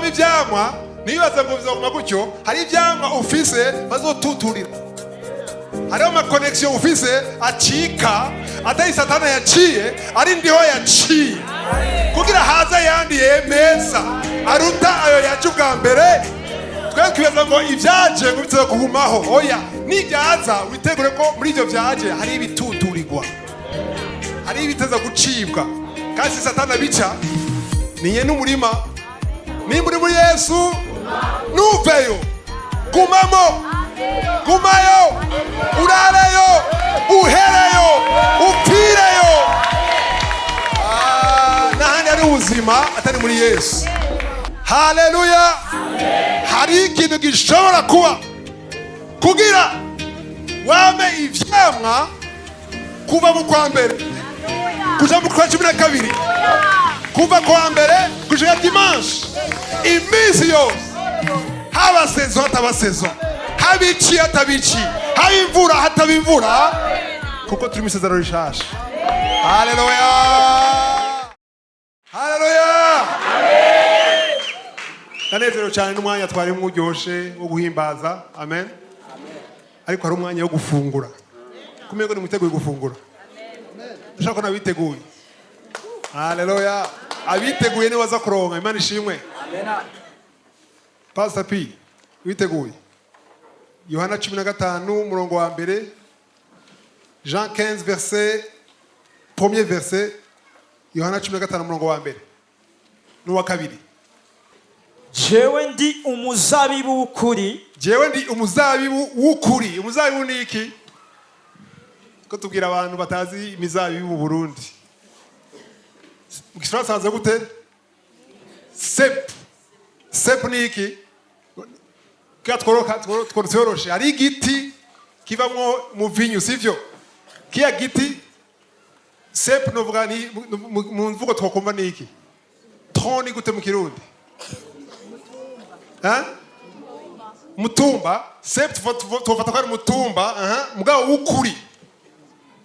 Niwama ivyamwa, nibaza ngo bizaguma gutyo. Hari ivyamwa ufise bazotuturira, hariho ama connexion ufise acika, atari Satana yaciye, ari ndiho yaciye kugira haza ayandi meza aruta ayo yaje ubwa mbere. Twe twibaza ngo ibyaje ngo bize kugumaho. Oya, nibyaza witegure ko muri ibyo byaje hari ibituturirwa, hari ibiteza gucibwa. Kandi si Satana bica, ni nyene umurima. Nimba uri muri Yesu, ntuveyo, gumamo, gumayo, urareyo, uhereyo, upfireyo. Ah, n'ahandi hari ubuzima atari muri Yesu. Haleluya! Hari ikintu gishobora kuba kugira wame ivyamwa kuva mu kwa mbere kuja mu kwa 12, kuva kwa mbere gushika dimanche, iminsi yose, haba saison, hataba saison, haba ici, hataba ici, haba imvura, hataba imvura, kuko turi mu isezerano rishasha. Haleluya, haleluya! Ndanezerewe cyane n'umwanya twarimo uryoshe wo guhimbaza. Amen. Ariko hari umwanya wo gufungura. Kumenya ngo nimwiteguye gufungura, ndashaka ko nabiteguye. Haleluya! Abiteguye niwe baza kuronka. Imana ishimwe. Pastor P, witeguye? Yohana 15, umurongo wa mbere. Jean 15, verset, premier verset. Yohana 15, umurongo wa mbere n'uwa kabiri. Jewe ndi umuzabibu w'ukuri. Jewe ndi umuzabibu w'ukuri. Umuzabibu ni iki? Ko tubwira abantu batazi imizabibu mu Burundi. Mu Gifaransa haza gute? Cep. Cep ni iki? Kira tworoka tworoshe. Hari igiti kivamwo umuvinyu, sivyo? Kiya giti cep, novuga ni mu mvugo twakumva ni iki? Tronc ni gute mu Kirundi? Hein? Mutumba. Cep tufata ko ari umutumba, aha, mugabo w'ukuri.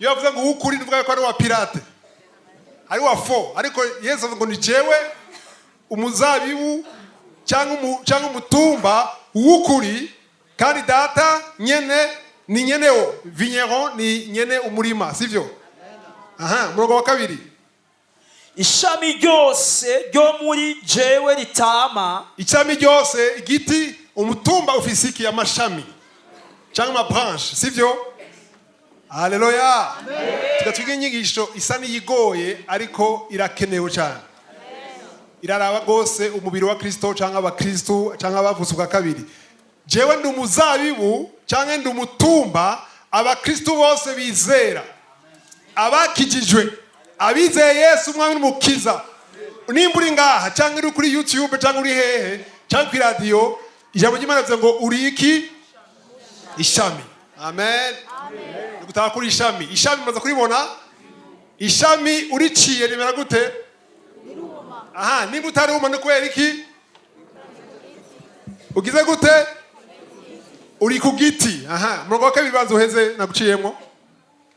Iyo bavuze ngo w'ukuri, nivuga ko ari wa pirate, ari wa faux. Ariko Yesu avuga ngo ni jewe umuzabibu cyangwa umutumba w'ukuri, kandi Data nyene ni nyenewo. Vigneron ni nyene umurima, sivyo? Aha, umurongo wa kabiri. Ishami ryose ryo muri jewe ritama, Ishami ryose. Igiti, umutumba ufise iki? Amashami cyangwa ama branche, sivyo? Haleluya! Tugatwiga inyigisho isa n'iyigoye, ariko irakenewe cyane. Iraraba rwose umubiri wa Kristo cyangwa abakristu cyangwa abavutse ubwa kabiri. Jewe ndi umuzabibu cyangwa ndi umutumba. Abakristu bose bizera, abakijijwe, abizeye Yesu Umwami n'Umukiza, nimba uri ngaha cyangwa uri kuri YouTube cyangwa uri hehe cyangwa ku iradiyo, ijambo ry'Imana rivuze ngo uri iki? Ishami. Amen. Ni gutaha kuri ishami. Ishami maze kuribona, ishami uriciye rimera gute? Aha, nimba utaruma ni kubera iki? Ugize gute? Uri ku giti. Aha, umurongo wa kabiri, banza uheze, naguciyemo.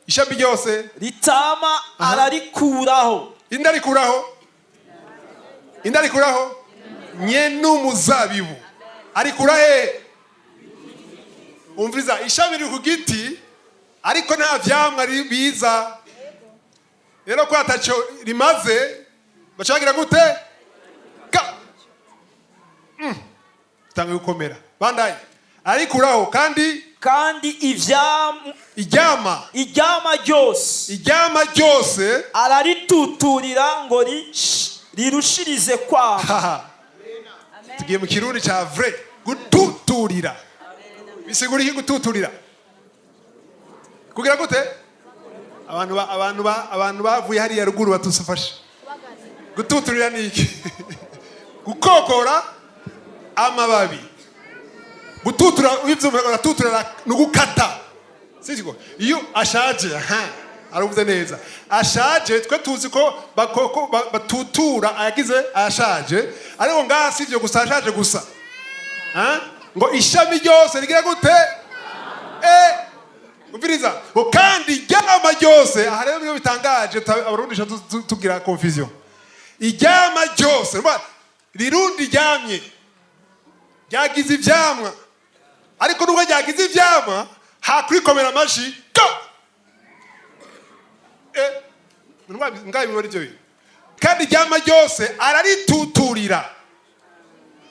Ishami ryose ritama ararikuraho. Indi arikuraho, indi arikuraho. Nyene umuzabibu arikura he? Umviriza, ishami riri ku giti ariko nta vyamwa biza. Rero ko ataco rimaze, baca bagira gute? Ka tanga gukomera bandaye, arikuraho kandi. Kandi Iryama. Iryama ryose. Iryama ryose. Ararituturira ngo rirushirize kwama. Haha. Tugiye mu Kirundi ca vrai. Gututurira bisigura iki? Gututurira kugira gute? Abantu bavuye hariya ruguru batusufashe. Gututurira ni iki? Gukokora amababi. Gututura ivyuma, baratuturira ni ugukata, sivyo? Iyo ashaje, aha aravuze neza, ashaje. Twe tuzi ko batutura ayagize ayashaje, ariko ngaha sivyo gusa, ashaje gusa. Ha? Ngo ishami ryose rigira gute? Umviriza, ngo kandi iryama ryose. Aha rero niyo bitangaje, Abarundi tugira confusion. Iryama ryose, urumva, rirundi ryamye. Ryagize ivyamwa, ariko nubwo ryagize ivyamwa, hakurikomera amashi go. Ngaho bibona ibyo bintu. Kandi iryama ryose ararituturira.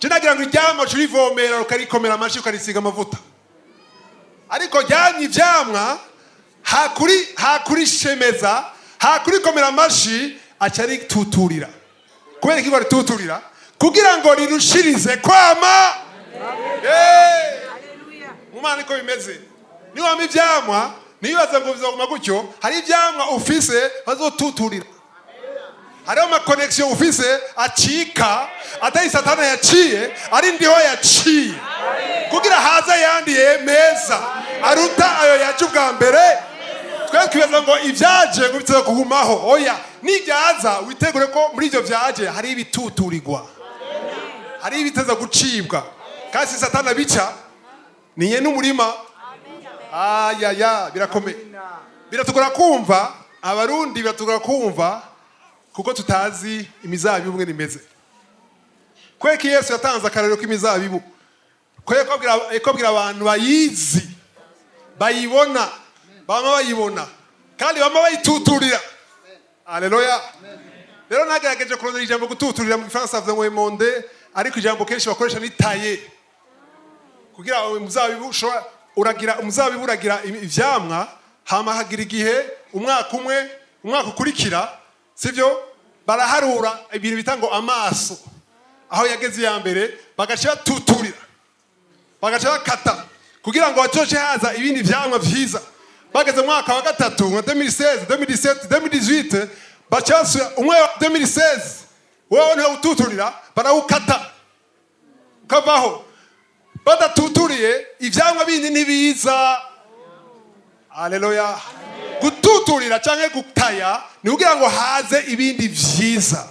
Je nagira ngo iryama uca urivomera, ukarikomera amashi, ukarisiga amavuta, ariko ryamye ivyamwa, hakurishemeza, hakurikomera amashi, aca arituturira. Kubera iki arituturira? Kugira ngo rirushirize kwama. Mu Mana niko bimeze. Niwama ivyamwa, ntibibaze ngo bizaguma gutyo. Hari ivyamwa ufise bazotuturira, hariho ama connexion ufise acika, atari Satana yaciye, ari ndiho yaciye, kugira haze ayandi meza aruta ayo yaje ubwa mbere. Twe twibaza ngo ibyaje ngo biteze kugumaho. Oya, nibyaza witegure ko muri ibyo byaje hari ibituturirwa, hari ibiteza gucibwa. Kandi si Satana bica, ni nye n'umurima. Ayaya, birakomeye, biratugora kumva. Abarundi biratugora kumva kuko tutazi imizabibu umwe imeze. Kubera ko Yesu yatanze akarorero k'imizabibu, kubera ko abwira abantu bayizi, bayibona, bama bayibona kandi bama bayituturira. Aleluya! Rero nagerageje kurondera ijambo gututurira. Mu Gifaransa bavuga ngo émonder, ariko ijambo kenshi bakoresha ni tailler. Kugira umuzabibu ushobora, uragira umuzabibu, uragira ivyamwa, hama hagira igihe, umwaka umwe, umwaka ukurikira, sivyo, baraharura ibintu bita ngo amaso aho yageze iya mbere, bagaca batuturira, bagaca bakata kugira ngo hazoce haza ibindi vyamwa vyiza. Bageze mu mwaka wa gatatu, nka 2016, 2017, 2018, baca basubira umwe wa 2016, wowe ntiwawututurira, barawukata ukavaho. Badatuturiye, ivyamwa bindi ntibiza. Aleluya! Gututurira cyangwa gutaya ni kugira ngo haze ibindi vyiza,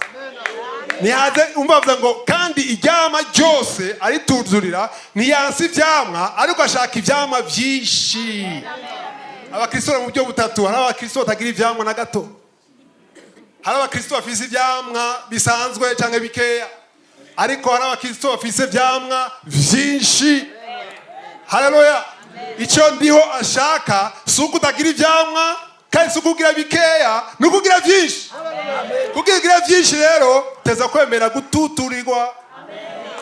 ntihaze. Umva, bavuga ngo kandi iryama ryose arituzurira. Ntiyansi ivyamwa, ariko ashaka ivyamwa vyinshi. Abakristo bari mu buryo butatu: hari abakristo batagira ivyamwa na gato, hari abakristo bafise ivyamwa bisanzwe cyangwa bikeya, ariko hari abakristo bafise ivyamwa vyinshi. Haleluya! Icyo ndiho ashaka si uko utagira ivyamwa, kandi si ukugira bikeya, ni ukugira vyinshi. Kugira ugira vyinshi rero, teza kwemera gututurirwa.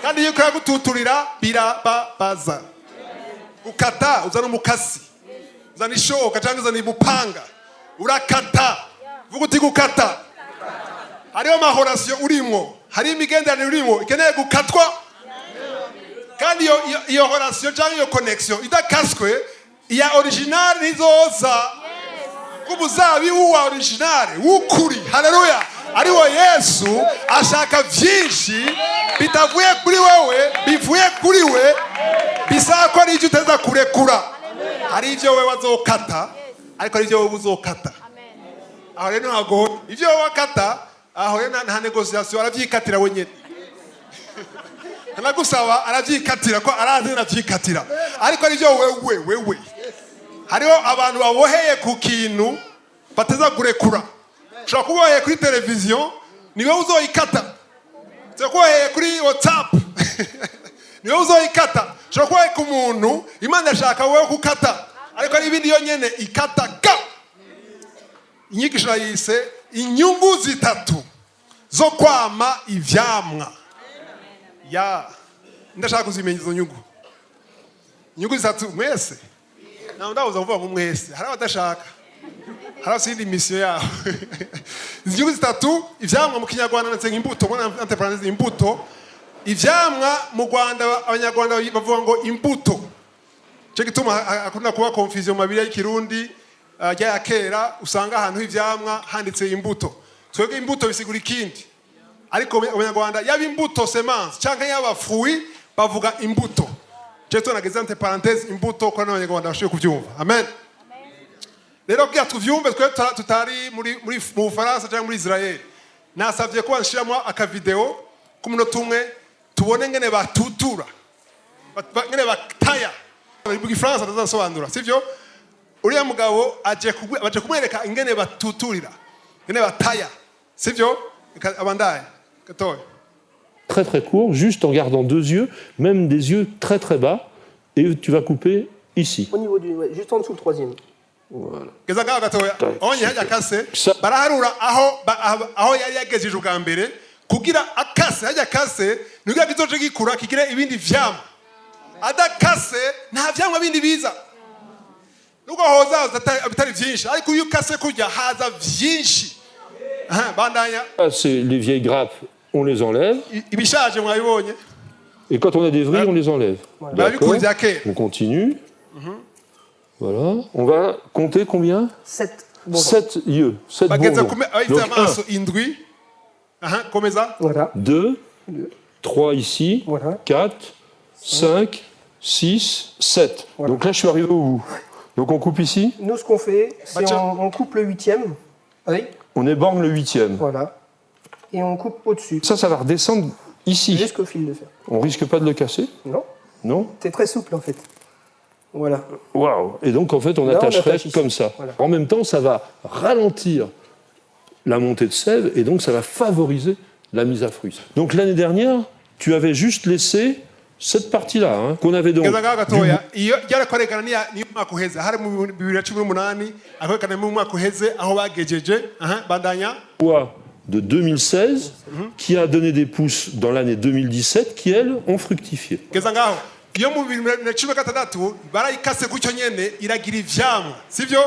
Kandi iyo ukora gututurira, birababaza. Gukata, uzana umukasi, uzana ishoka cyangwa uzana umupanga, urakata. Vuga uti gukata. Hariho ama relation urimwo, hariho imigenderanire urimwo ikeneye gukatwa. Kandi iyo relation cyangwa iyo connexion idakaswe, iya original ntizoza. K'umuzabibu wa original w'ukuri, haleluya, ariwo Yesu, ashaka vyinshi bitavuye kuri wewe, bivuye kuri we. Bisaba ko ari ibyo uteza kurekura. Hari ibyo wewe azokata, ariko hari ibyo wowe uzokata. Aho rero ntabwo ibyo wowe wakata, aho rero nta négociation, aravyikatira wenyine, ntanagusaba, aravyikatira ko arazi aravyikatira. Ariko ari byo wewe, hariho abantu baboheye ku kintu bateza kurekura. Ushobora kuba uboheye kuri televiziyo, niwe uzoyikata. Ushobora kuba uboheye kuri WhatsApp, niwe uzoyikata. Ushobora kuba uboheye ku muntu. Imana irashaka wowe gukata, ariko hari ibindi yo nyene ikata ga. Inyigisho yayise inyungu zitatu zo kwama ivyamwa. Ya, ndashaka kuzimenya izo nyungu, inyungu zitatu. Mwese ntabwo ndabuza kuvuga ngo mwese, hari abadashaka, hari abafite indi mission yabo. Izi nyungu zitatu: ivyamwa mu Kinyarwanda ndetse imbuto, mbona entre parenthèses imbuto. Ivyamwa mu Rwanda, Abanyarwanda bavuga ngo imbuto. Cyo gituma hakunda kuba confusion mu mabiri y'Ikirundi rya kera, usanga ahantu h'ivyamwa handitse imbuto. Twebwe imbuto bisigura ikindi, ariko Abanyarwanda, yaba imbuto semence cyangwa yaba fruit, bavuga imbuto. Cyo tunageze entre parenthèses imbuto ko n'Abanyarwanda bashoboye kubyumva. Amen. Rero kugira tuvyumve twe tutari muri mu Bufaransa cyangwa muri Israel, nasavye ko banshiramo akavideo k'umunota umwe, tubone ngene batutura, ngene bataya. Mu Gifaransa ndazasobanura, sivyo? Uriya mugabo aje baje kumwereka ingene batuturira, ingene bataya, sivyo? Reka abandaye gatoya. Très très court, juste en gardant deux yeux, même des yeux très très bas, et tu vas couper ici. Au niveau du. Ouais, juste en dessous le troisième. Geza ngaho gatoya. Onye hajya akase. Sa- Baraharura aho aho yari yagejeje ubwa mbere kugira akase hajya akase nikugira kizoce gikura kigire ibindi vyamwa. Adakase nta vyamwa bindi biza, nubwo hoza haza bitari vyinshi, ariko iyo ukase kurya haza vyinshi. Aha, bandanya. Ah, c'est les vieilles grappes, on les enlève, Ibishaje mwabibonye. Et quand on a des vrilles, on les enlève. Barabikura ibya kera. On continue. Voilà. On va compter combien? 7 bourgeons. 7 yeux, 7 Bageze bourgeons. kume abafite Donc 1, amaso indwi. Aha, komeza. Voilà. 2, 3 ici, Voilà. 4, 5, 6, 7. Voilà. Donc là, je suis arrivé au bout. Donc on coupe ici, Nous, ce qu'on fait, c'est Bah, tiens. on coupe le huitième. Oui. On éborgne le huitième. Voilà. Et on coupe au-dessus. Ça va redescendre ici. Jusqu'au fil de fer. On risque pas de le casser? Non. Non. C'est très souple en fait. Voilà. Waouh. Et donc, en fait, on Là, on attacherait attache ici. comme ça. Voilà. En même temps, ça va ralentir la montée de sève et donc ça va favoriser la mise à fruits. Donc l'année dernière, tu avais juste laissé cette partie-là, hein, qu'on avait donc Geza ngaho du gatoya. Iyo ryarakwerekana niya niyo mwaka uheze hari mu 2018, akwerekana mu mwaka uheze aho bagejeje. Aha, bandanya. Bois de 2016 qui a donné des pousses dans l'année 2017 qui, elles, ont fructifié. Geza ngaho. Iyo mu 2016 barayikase gutyo nyene iragira ivyamwa, sivyo?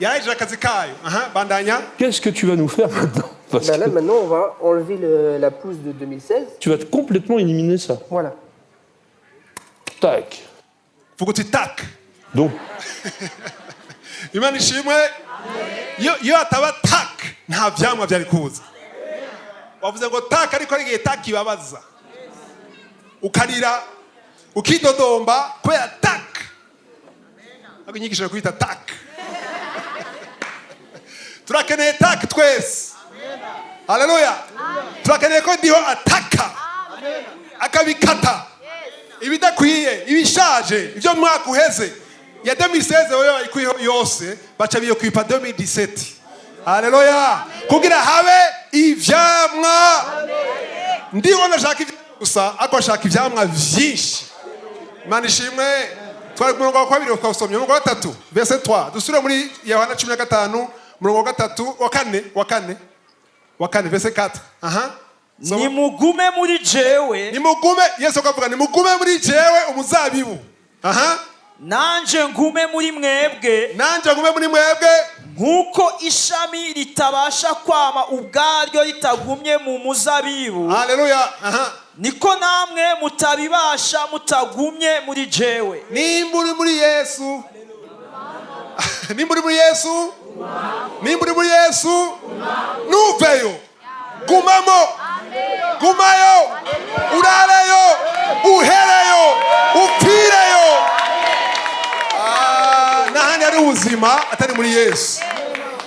Yarayije akazi kayo. Aha, bandanya. Qu'est-ce que tu vas nous faire maintenant? Parce Bah là, que maintenant, on va enlever la pousse de 2016. tu vas complètement éliminer ça. Voilà. Tac. Vuga uti tak. Donc, Imana ishimwe. Iyo hataba tak nta vyamwa vyari kuza. Wavuze ngo tak, ariko ari igihe tak ibabaza, ukarira, ukidodomba kubera tak. Ariko inyigisho yo kwita tak, turakeneye tak twese. Haleluya. Turakeneye ko ndiho ataka akabikata ibidakwiye, ibishaje, ibyo mu mwaka uheze ya 2016 wewe bayikuyeho yose, baca biyokwipa 2017. Haleluya. Kugira habe ivyamwa. Ndiho ndashaka ivyamwa gusa, ariko ashaka ivyamwa vyinshi. Imana ishimwe. Twari ku murongo wa kabiri twawusomye. Umurongo wa gatatu, verset 3. Dusubire muri Yohana 15, umurongo wa gatatu, wa kane, wa kane, wa kane, verset 4. Aha. Soma. Nimugume muri jewe, Nimugume, Yesu akavuga, nimugume muri jewe umuzabibu. Aha. Nanje ngume muri mwebwe. Nanje ngume muri mwebwe. Nk'uko ishami ritabasha kwama ubwaryo ritagumye mu muzabibu, Haleluya. Aha. niko namwe mutabibasha mutagumye muri jewe. Nimba uri muri Yesu, nimba uri muri Yesu, nimba uri muri Yesu, ntuveyo. Gumamo, gumayo, urareyo, uhereyo, upfireyo. Ah, n'ahandi hari ubuzima atari muri Yesu.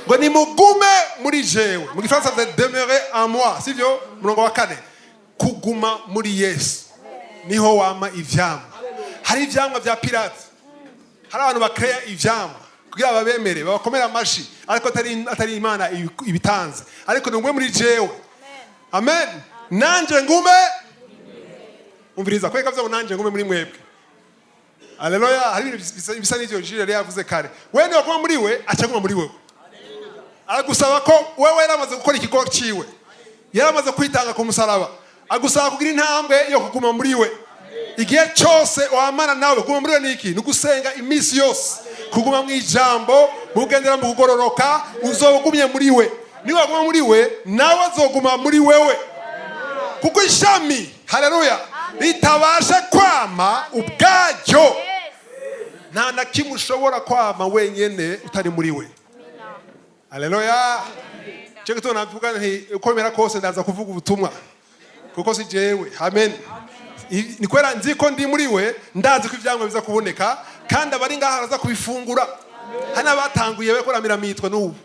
Ngo nimugume muri jewe, mu gifaransa bavuze "demeurer en moi", sivyo? Murongo wa kane. Kuguma muri Yesu niho wama ivyamwa. Hari ivyamwa vya pirate, hari abantu bakeya ivyamwa kugira babemere, babakomere amashi, ariko atari Imana ibitanze. Ariko ni muri jewe. Amen. Nanje ngume. Umviriza kwereka vyo nanje ngume muri mwebwe. Haleluya. Hari ibintu bisa n'ivyo Jules yari yavuze kare. We niwe waguma muri we, acaguma muri wewe. Aragusaba ko wewe yaramaze gukora ikigo ciwe, yaramaze kwitanga ku musaraba, agusaba kugira intambwe yo kuguma muri we igihe cyose wamana nawe. Kuguma muri we ni iki? Ni ugusenga iminsi yose, kuguma mu ijambo, mugendera mu kugororoka. Uzoba ugumye muri we. Niba waguma muri we, nawe azoguma muri wewe, kuko ishami, haleluya, ritabasha kwama ubwaryo. Nta na kimwe ushobora kwama wenyene utari muri we. Haleluya. Cyo gituma navuga nti uko bimera kose ndaza kuvuga ubutumwa kuko si jewe. Amen. Ni kubera nzi ko ndi muri we, ndazi ko ivyamwa biza kuboneka kandi abari ngaha baraza kubifungura. Hari n'abatanguye bariko mitwe n'ubu.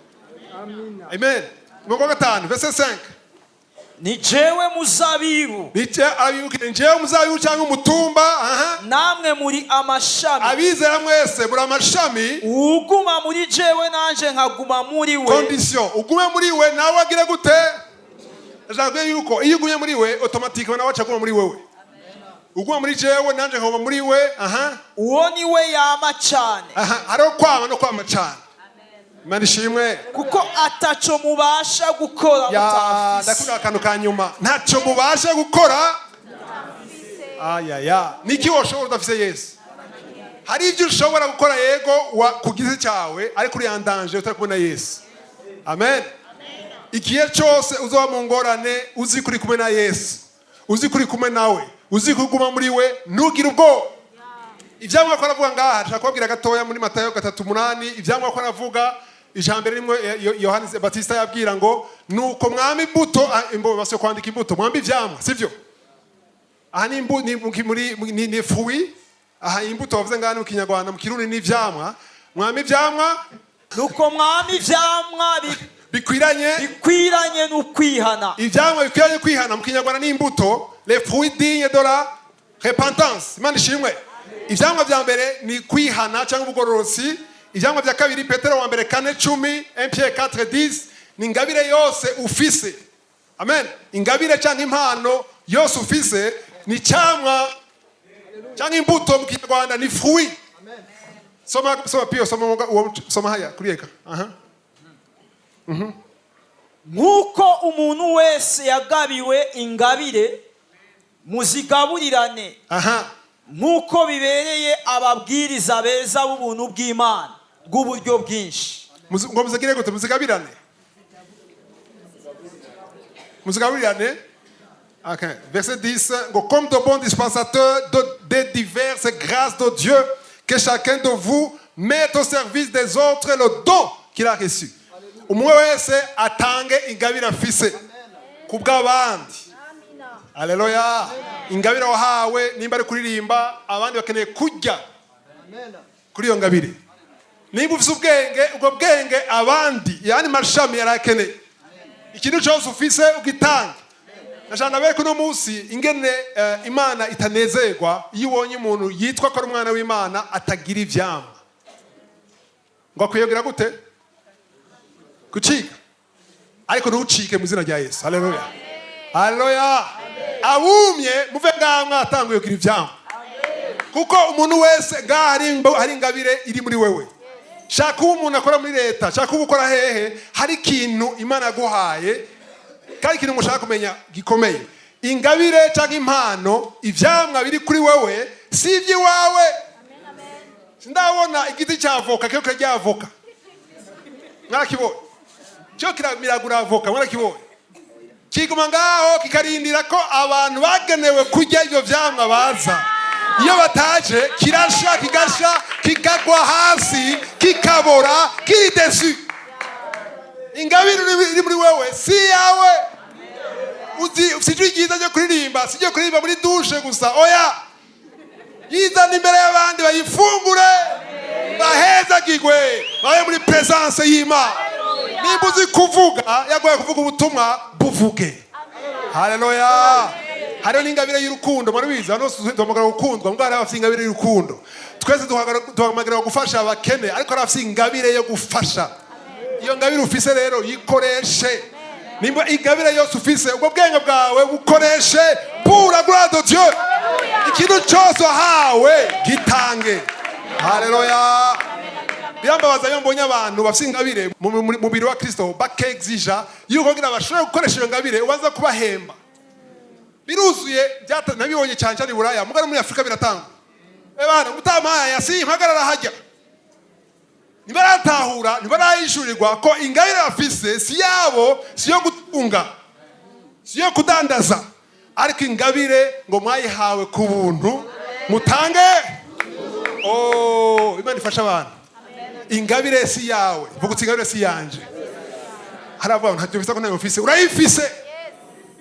Amen. Umurongo wa gatanu, verset 5. Ni jewe muzabibu, Arabibukije, njyewe umuzabibu cyangwa umutumba. Aha. Namwe muri amashami. Abizera mwese muri amashami. Uwuguma muri jewe nanje nkaguma muri we, Condition, ugume muri we, nawe agire gute? Ndashaka yuko iyo ugumye muri we, automatiquement nawe acaguma muri wewe. Uguma muri jewe, nanje nkaguma muri we. Aha. Uwo ni we yama cyane. Aha, hariho kwama no kwama cyane. Imana ishimwe. Kuko ataco mubasha gukora Ya. mutamfise. Ndakunda akantu ka nyuma: ntacyo mubasha gukora. Ayaya, niki woshobora udafise Yesu? Hari ibyo ushobora gukora, yego, wa ku giti cyawe, ariko uri en danger utari kumwe na Yesu. Amen. Igihe cyose uzoba mu ngorane, uzi ko uri kumwe na Yesu, uzi ko uri kumwe nawe, uzi ko uguma muri we, ntugire ubwoba. Ibyamwa ko aravuga ngaha, nshaka kubabwira gatoya muri Matayo 3:8. Ibyamwa ko aravuga, ijambo rimwe Yohani Batista yabwira ngo nuko mwami imbuto, basi kwandika imbuto, mwambi ivyamwa, sivyo? Aha ni imbu, ni, muri ni fruit. Aha imbuto bavuze ngaha ni mu Kinyarwanda, mu Kirundi ni ivyamwa. Mwami ivyamwa. Nuko mwama ivyamwa bikwiranye bikwiranye n'ukwihana. Ivyamwa bikwiranye kwihana, mu Kinyarwanda ni imbuto, les fruits dignes de la repentance. Imana ishimwe. Ivyamwa vya mbere ni kwihana cyangwa ubugororotsi. Ivyamwa vya kabiri, Petero wa mbere 4:10, 1 Pierre 4:10, ni ingabire yose ufise. Amen. Ingabire cyangwa impano yose ufise ni cyamwa cyangwa imbuto, mu Kinyarwanda ni fruit. Soma, soma pio, soma uwo, soma haya kuri eka. Aha. Nk'uko umuntu wese yagabiwe ingabire, muzigaburirane nk'uko bibereye ababwiriza beza b'ubuntu bw'Imana bw'uburyo bwinshi. Ngo muzigire gute? Muzigabirane, muzigaburirane. Okay. Verset 10, ngo comme de bons dispensateurs des diverses grâces de Dieu, que chacun de vous mette au service des autres le don qu'il a reçu. Umwe wese atange ingabire afise ku bw'abandi. Aleluya. Ingabire wahawe, nimba ari kuririmba, abandi bakeneye kurya kuri iyo ngabire. Nimba ufise ubwenge, ubwo bwenge abandi, yani mashami yarakeneye. Ikintu cyose ufise ugitanga. Ndashaka nabereke uno munsi ingene Imana itanezerwa iyo ubonye umuntu yitwa ko ari umwana w'Imana atagira ivyamwa. Ngo akwiyongera gute? Gucika. Ariko ntucike mu izina rya Yesu. Haleluya, haleluya. Abumye muve ngaha mwatanguye kugira ivyamwa, kuko umuntu wese ngaha hari ingabire iri muri wewe. Shaka uba umuntu akora muri leta, shaka uba ukora hehe, hari ikintu Imana yaguhaye. Kandi ikintu mushaka kumenya gikomeye: ingabire cyangwa impano, ivyamwa biri kuri wewe si iby'iwawe. Sindabona igiti cya avoka kiriko kirarya avoka. Mwarakibonye? Cyo kiramiragura avoka, mwarakibonye? Kiguma ngaho kikarindira ko abantu bagenewe kurya ibyo vyamwa baza. Iyo bataje, kirasha, kigasha, kikagwa hasi, kikabora, kiri déçu. Ingabire iri muri wewe si yawe. Uzi ufite ijwi ryiza ryo kuririmba, si ryo kuririmba muri douche gusa, oya, yizana imbere y'abandi bayifungure, bahezagirwe, babe muri présence y'Imana. Nimba uzi kuvuga, yagoye kuvuga ubutumwa, buvuge. Haleluya. Hariho n'ingabire y'urukundo, murabizi. Hano duhamagara gukundwa, mbwa hariho abafite ingabire y'urukundo. Twese duhamagara gufasha abakene, ariko hari abafite ingabire yo gufasha. Iyo ngabire ufise rero yikoreshe. Nimba ingabire yose ufise, ubwo bwenge bwawe bukoreshe pour la gloire de Dieu. Ikintu cyose wahawe gitange. Haleluya. Birambabaza iyo mbonye abantu bafite ingabire mu mubiri wa Kristo bakexija yuko kugira bashobore gukoresha iyo ngabire ubanza kubahemba. Biruzuye, nabibonye cyane cyane i Buraya, mugari muri Afurika biratangwa. Ebana mutampaye simpagarara hajya. Ntibaratahura, ntibarayishurirwa ko ingabire bafise si yabo, si yo gutunga, si yo kudandaza, ariko ingabire ngo mwayihawe ku buntu, mutange. Oh, Imana ifasha abantu. Ingabire si yawe. Vuga uti: "Ingabire si yanje." Hari abavuga ngo ntacyo mfise, ko ntayo mfise. Urayifise.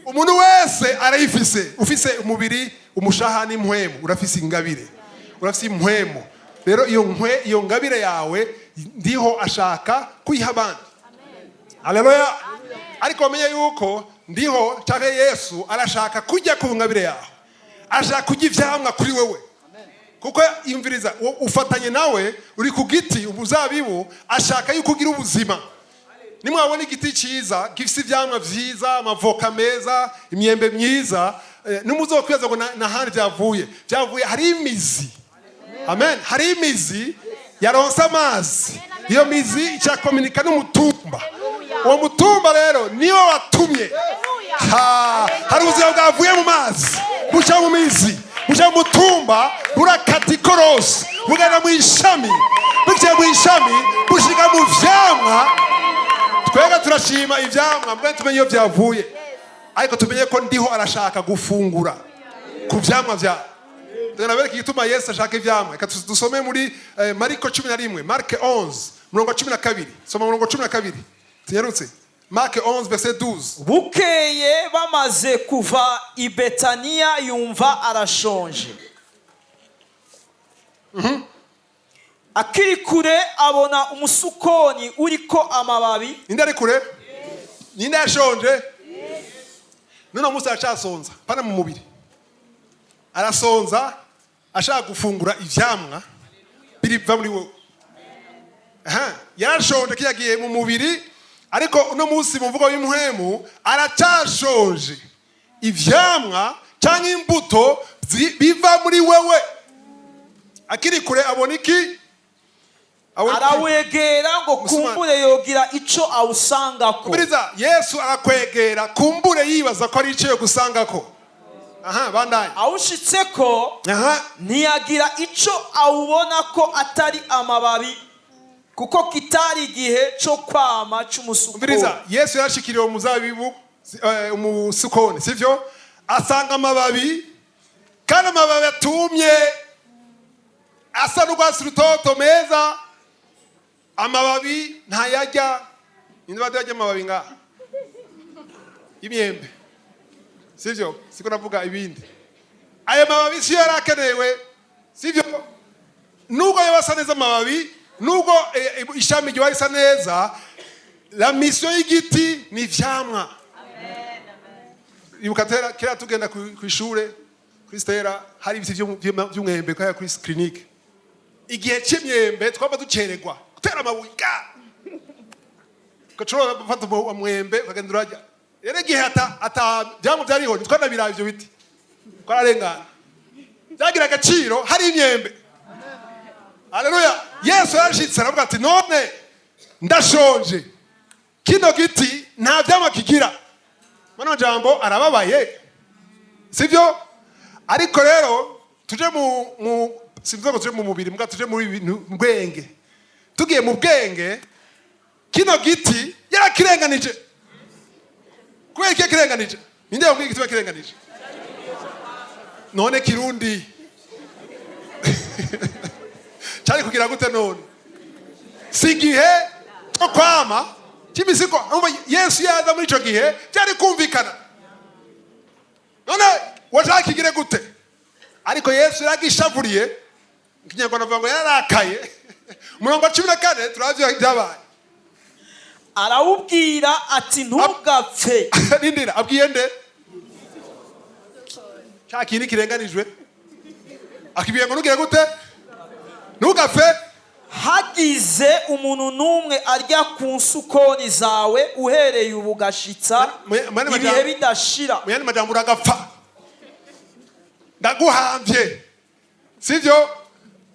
Umuntu wese arayifise. Ufise umubiri, umushaha n'impwemu, urafise ingabire, urafise impwemu. Rero iyo ngabire yawe ndiho ashaka kuyiha abandi. Haleluya. Ariko bamenye yuko ndiho cyangwa Yesu arashaka kujya ku ngabire yawe, ashaka kurya ivyamwa kuri wewe, kuko yumviriza, ufatanye nawe, uri ku giti umuzabibu, ashaka yuko ugira ubuzima. Nimwabona igiti cyiza gifite ivyamwa vyiza, amavoka meza, imyembe myiza, nimuzokwibaza ngo nahandi byavuye. Hari imizi, amen. Hari imizi yaronse amazi. Iyo mizi icyakominika n'umutumba. Uwo mutumba rero niwo watumye. Ha, hari ubuzima bwavuye mu mazi, buca mu mizi, buca mu mutumba, burakata ikorosi, bugana mu ishami, buciye mu ishami bushika mu vyamwa. Twebwe turashima ivyamwa mbwa tumenye iyo byavuye, ariko tumenye ko ndiho arashaka gufungura ku vyamwa vyawe. Tunabereka igituma Yesu ashaka ivyamwa. Reka dusome muri Mariko 11, Marc 11, murongo wa 12. Soma murongo wa 12, tunyarutse. Marc 11, verset 12. Bukeye bamaze kuva i Betaniya, yumva arashonje. Akiri kure abona umusukoni uriko amababi. Ninde ari kure? Ninde yashonje? None munsi aracasonza pana mu mubiri, arasonza ashaka gufungura ivyamwa biriva muri wowe. Aha, yarashonje kiyagiye mu mubiri, ariko uno munsi mu mvugo y'impwemu aracashonje ivyamwa canke imbuto biva muri wewe. Akiri kure abona iki? Abona iki? Arawegera ngo Musumani. kumbure yogira ico awusangako. Kubiriza, Yesu arakwegera, kumbure yibaza ko ari icyo yo gusangako. Aha, bandanye. Awushitseko, ntiyagira ico awubona ko atari amababi, kuko kitari igihe co kwama c'umusukoni. Umviriza, Yesu yarashikiriye umuzabibu, umusukoni, sivyo? Asanga amababi, kandi amababi atumye, asa n'urwatsi rutoto, meza. Amababi ntayarya. Ninde barya amababi ngaha y'imyembe? Sivyo? Siko navuga ibindi. Ayo mababi siyo yari akenewe, sivyo? Nubwo yaba asa neza amababi, nubwo ishami ryoba risa neza, la mission y'igiti ni ivyamwa. Ibuka tera kera tugenda ku ishure kuri Stera, hari ibiti vy'umwembe kaya kuri clinique. Igihe c'imyembe twaba ducererwa gutera amabuye ga ugashobora gufata umwembe ukagenda urarya. Rero igihe ata vyamwa vyariho, ntitwanabiraba ivyo biti, twararengana. Byagira agaciro hari imyembe. Haleluya! Yesu yarashitse aravuga ati: "None ndashonje, kino giti nta vyamwa kigira." Mano jambo arababaye, sivyo? Ariko rero tuje mu simvuze ngo tuje mu mubiri, mbwa tuje muri bintu mu bwenge. Tugiye mu bwenge, kino giti yarakirenganije. Kubera iki yakirenganije? Ninde yabwiye igiti yakirenganije? None kirundi cyari kugira gute? None si igihe cyo kwama cy'imisiko. Umva, Yesu yaza muri icyo gihe byari kumvikana. None washaka kigire gute? Ariko Yesu yaragishavuriye. Mu Kinyarwanda bavuga ngo yararakaye. Umurongo wa 14, turavyo byabaye. Arawubwira ati: "Ntugapfe." Rindira, abwiye nde? Cya kintu kirenganijwe akibwiye ngo ntugire gute? Ntugapfe. Hagize umuntu n'umwe arya ku nsukoni zawe uhereye ubu gashitsa ibihe bidashira. Mu yandi majambo, uragapfa, ndaguhamvye, sivyo?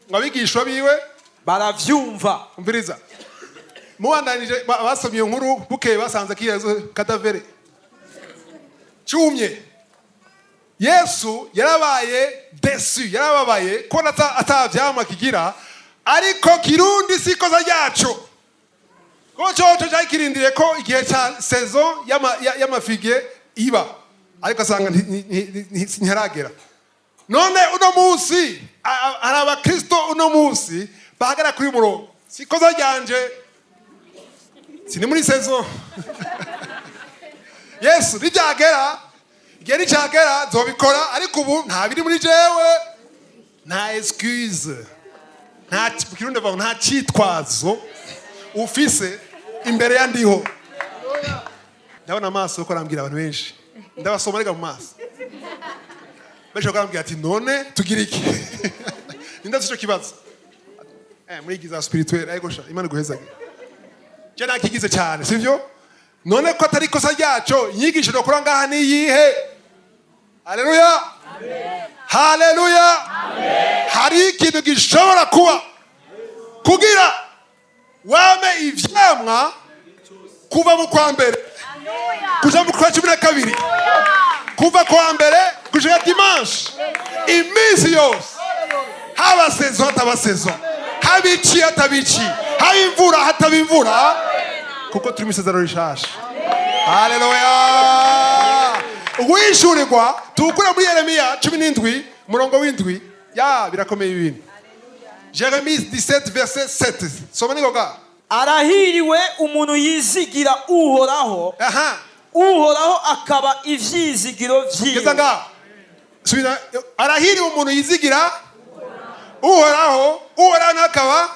Ngo abigishwa biwe baravyumva. Umviriza, mubandanije, basomye iyo nkuru, bukeye basanze kiyezo cadavre cumye. Yesu yarabaye déçu, yarababaye kubona ata vyamwa kigira. Ariko kirundi si ikosa ryaco, ko coco cari kirindiriye ko igihe ca saison y'ama figues iba, ariko asanga ntiharagera. None uno munsi hari abakristo uno munsi bahagarara kuri uyu murongo: si ikosa ryanje, sini muri saison. Yesu nibyagera, igihe nicyagera nzobikora, ariko ubu nta biri muri jewe. Nta excuse, nta, mu Kirundi bavuga ngo nta cyitwazo ufise imbere ya ndiho. Ndabona amaso yuko arambwira abantu benshi, ndabasoma arega mu maso benshi bakarambwira ati: "None tugira iki?" Ninde afite ico kibazo? Muri giza spirituel, ariko sha Imana iguhezage. Je nakigize cyane, sivyo? None ko atari ikosa ryaco, inyigisho dukora ngaha ni iyihe? Haleluya, haleluya! Hari ikintu gishobora kuba kugira wame ivyamwa kuva mu kwa mbere kuja mu kwa 12, kuva kwa mbere gushika dimanche, iminsi yose, haba saison, hataba saison, haba ici, hataba ici, haba imvura, hataba imvura, kuko turi mu isezerano rishasha. Haleluya! Uguhishurirwa tuwukure muri Yeremiya 17 umurongo w'indwi. Ya, birakomeye ibintu. Jérémie 17 verset 7, soma ningoga. Arahiriwe umuntu yizigira Uhoraho, Uhoraho akaba ivyizigiro Geza vyiwe. Ngaho subira. Arahiriwe umuntu yizigira Uhoraho, Uhoraho nawe akaba.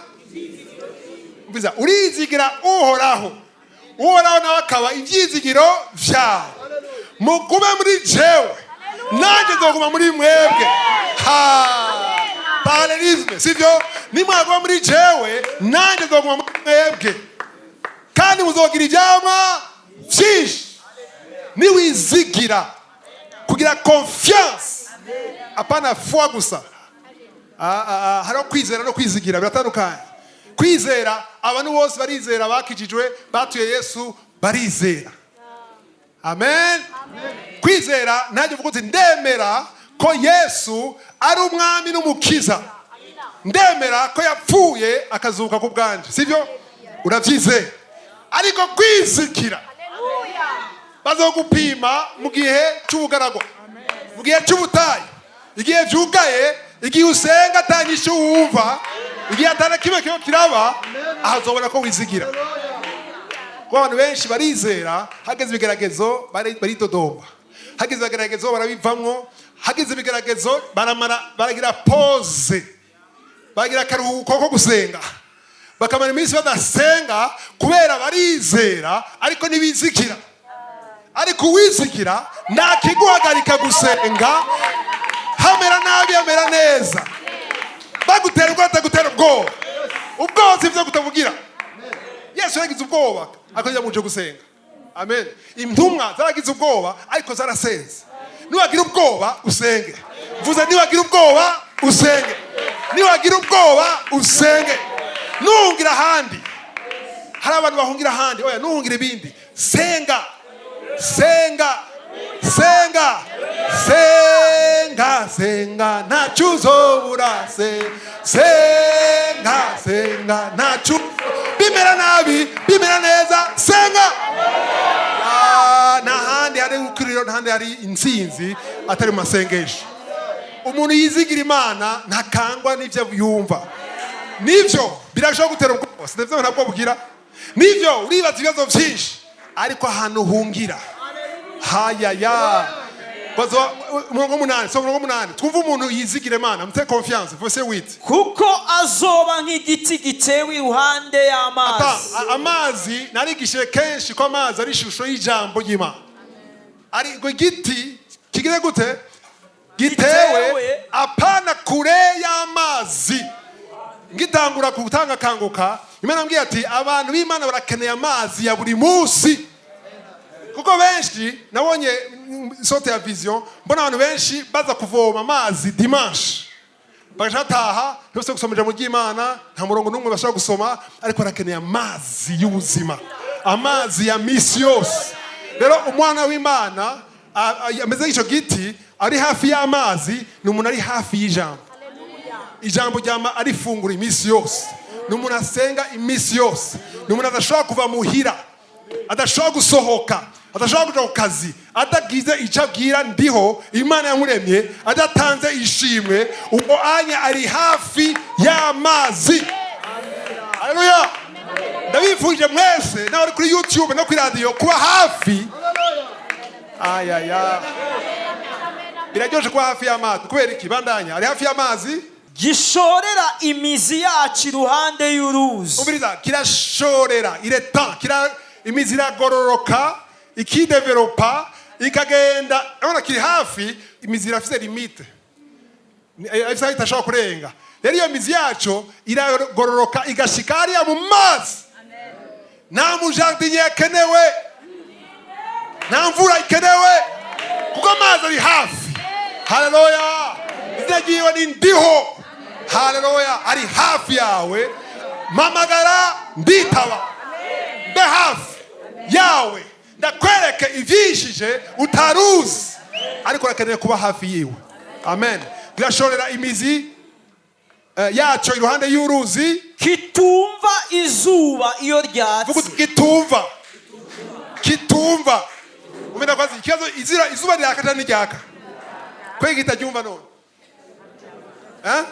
Mvuza, urizigira Uhoraho, Uhoraho nawe akaba ibyizigiro vyawe. Mugume muri jewe, nanjye nzoguma muri mwebwe. Ha, parallélisme, sivyo? Nimwaguma muri jewe, nanjye nzoguma muri mwebwe, kandi muzogira ivyamwa vyinshi. Niwizigira, kugira confiance, apana foi gusa. Ah, ah, ah, hariho kwizera no kwizigira, biratandukanye. Kwizera, abantu bose barizera, bakijijwe, batuye Yesu, barizera. Amen. Kwizera, nanjye uvuga uti: "Ndemera ko Yesu ari umwami n'umukiza, ndemera ko yapfuye akazuka ku bwanje." Sibyo? Urabyizera. Ariko kwizigira, bazogupima mu gihe cy'ubugaragwa, mu gihe cy'ubutayu, igihe byugaye, igihe usenga atanyishe wumva, igihe atana kimwe kiba kiraba, aho uzobona ko wizigira. Kuko abantu benshi barizera, hageze ibigeragezo baridodomba, hageze ibigeragezo barabivamwo, hageze ibigeragezo baramara, baragira pause, bagira akaruhuko ko gusenga, bakamara iminsi badasenga, kubera barizera ariko ntibizigira. Ariko uwizigira nta kiguhagarika gusenga, hamera nabi, hamera neza, bagutera ubwoba, batagutera ubwoba. Ubwoba si byo kutavugira. Yesu yagize ubwoba ariko muje gusenga. Amen. Intumwa zaragize ubwoba ariko zarasenze. Niwagira ubwoba, usenge. Mvuze, niwagira ubwoba, usenge. Niwagira ubwoba, usenge. Nuhungira ahandi, hari abantu bahungira ahandi. Oya, nuhungira ibindi, senga, senga, senga, senga, senga, ntacyo uzobura. Senga, senga, ntacyo. Bimera nabi, bimera neza, senga. Ah, nta handi hari ukuriro, nta handi hari intsinzi atari mu masengesho. Umuntu yizigira Imana ntakangwa n'ibyo yumva. Nibyo, birashobora gutera ubwoba, sinabyo, ntabwo bugira. Nibyo, uribaza ibibazo byinshi, ariko ahantu uhungira hayaya. Umurongo w'umunani, soma umurongo w'umunani, twumve umuntu yizigira Imana. Mute confiance, verset 8. Kuko azoba nk'igiti gitewe iruhande y'amazi. Amazi, narigishije kenshi ko amazi ari ishusho y'ijambo ry'Imana. Ariko igiti kigize gute? Gitewe Gitewe. apana kure y'amazi. Ngitangura gutanga Kanguka, Imana ambwiye ati: "Abantu b'Imana barakeneye amazi ya buri munsi." Kuko benshi nabonye sorte ya vision, mbona abantu benshi baza kuvoma amazi dimanche, bagaca bataha, ntibose gusoma ijambo ry'Imana, nta murongo n'umwe bashobora gusoma, ariko barakeneye amazi y'ubuzima, amazi ya misi yose. Rero umwana w'Imana ameze nk'icyo giti ari hafi y'amazi. Ni umuntu ari hafi y'ijambo. Ijambo ryama arifungura iminsi yose. Ni umuntu asenga iminsi yose. Ni umuntu adashobora kuva muhira, adashobora gusohoka, adashobora kuja ku kazi adagize icyo abwira ndiho Imana yamuremye, adatanze ishimwe. Ubwo anya ari hafi y'amazi. Haleluya! Ndabifuje mwese n'abari kuri YouTube no kuri radiyo kuba hafi. Ayaya, biraryoshe kuba hafi y'amazi. Kubera iki? Bandanya, ari hafi y'amazi. Gishorera imizi yacu iruhande y'uruzi. Umviriza, kirashorera ireta kira, imizi iragororoka, ikidevelopa, ikagenda. Urabona kiri hafi, imizi irafise limite. Ifise aho itashobora kurenga. Rero iyo mizi yacu iragororoka igashika hariya mu mazi. Nta mujardinier akenewe, nta mvura ikenewe, kuko amazi ari hafi. Haleluya! Izina ryiwe ni Ndiho. Haleluya! Ari hafi yawe. Mpamagara nditaba, mbe hafi yawe, ndakwereke ivyishije utaruzi, ariko urakeneye kuba hafi yiwe. Amen. Birashorera imizi yaco iruhande y'uruzi. Kitumva izuba iyo Vuga ryatse. Uti kitumva, kitumva. Umenya kwazi ikibazo izira izuba riraka cyangwa ntiryaka? Kwega kitaryumva none, eh?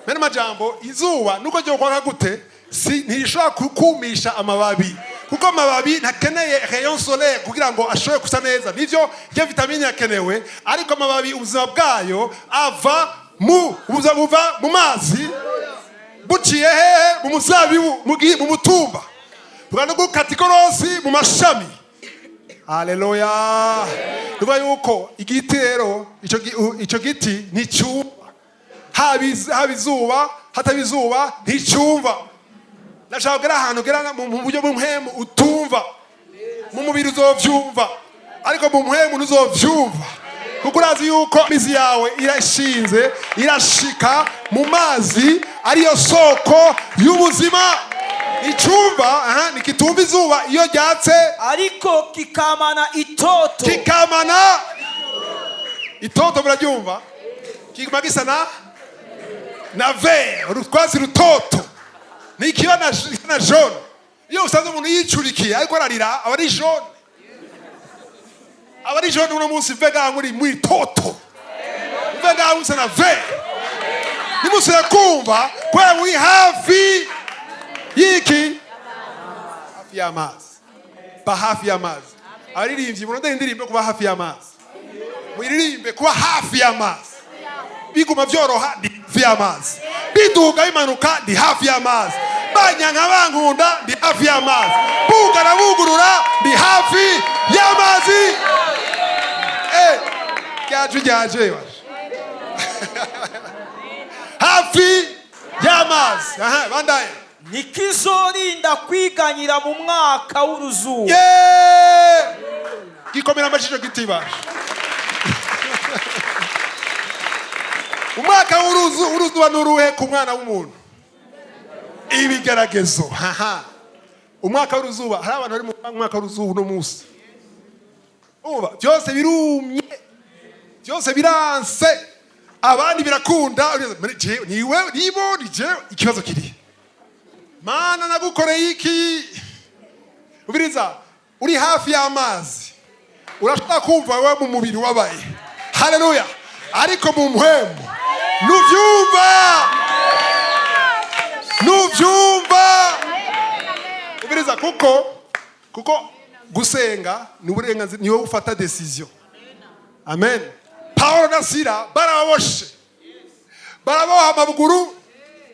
Mene majambo, izuba nuko ryo kwaka gute, si ntirishobora kukumisha amababi, kuko amababi ntakeneye rayon solaire kugira ngo ashobore gusa neza. Nivyo, iyo vitamine yakenewe, ariko amababi ubuzima bwayo ava mu ubuzima buva mu mazi, buciye hehe? Mu muzabibu, mu mutumba, bugana gukata ikorosi mu mashami. Haleluya! Tuvuga yuko igiti rero, ico giti nticyumva, haba izuba, hataba izuba, nticyumva. Ndashaka kugera ahantu ugera mu buryo bw'umuhemu utumva. Mu mubiri uzovyumva, ariko mu muhemu ntuzovyumva, kuko urazi yuko imizi yawe irashinze, irashika mu mazi ariyo soko y'ubuzima. Icumva, aha, ntikitumva izuba iyo ryatse. Ariko kikamana itoto. Kikamana itoto. Muraryumva, kiguma gisa na vert, urutwatsi rutoto, ntikiba na jaune. Iyo usanze umuntu yicurikiye ariko ararira, aba ari jaune, aba ari jaune. Uno munsi mve ngaha muri toto, mve ngaha musa na vert, nimusubire kumva kubera muri hafi y'iki? Hafi y'amazi. Ba hafi y'amazi. Abaririmbyi, murondere indirimbo yo kuba hafi y'amazi, muririmbe kuba hafi y'amazi. Biguma byoroha, ndi hafi y'amazi. Biduga bimanuka, ndi hafi y'amazi. Banyanka bankunda, ndi hafi y'amazi. Bugara bugurura, ndi hafi y'amazi. Eh, ryaje ryaje waje hafi y'amazi. Aha, bandaye. Ntikizorinda kwiganyira mu mwaka w'uruzuba. Yeee! Gikomera amashyi giti basha. Umwaka w'uruzuba n'uruhe ku mwana w'umuntu? Ibigeragezo. Haha, umwaka w'uruzuba. Hari abantu bari mu mwaka w'uruzuba uno munsi. Umva, byose birumye, byose biranse, abandi birakunda. Jewe, niwe nibo ni jewe. Ikibazo kiri: Mana, nagukoreye iki? Ubiriza, uri hafi y'amazi, urashobora kumva wowe mu mubiri wabaye. Haleluya! Ariko mu mpwemu nuvyumva, nuvyumva. Ubiriza, kuko gusenga ni uburenganzira, niwe ufata décision. Amen. Paulo na Sila barababoshe, baraboha amaguru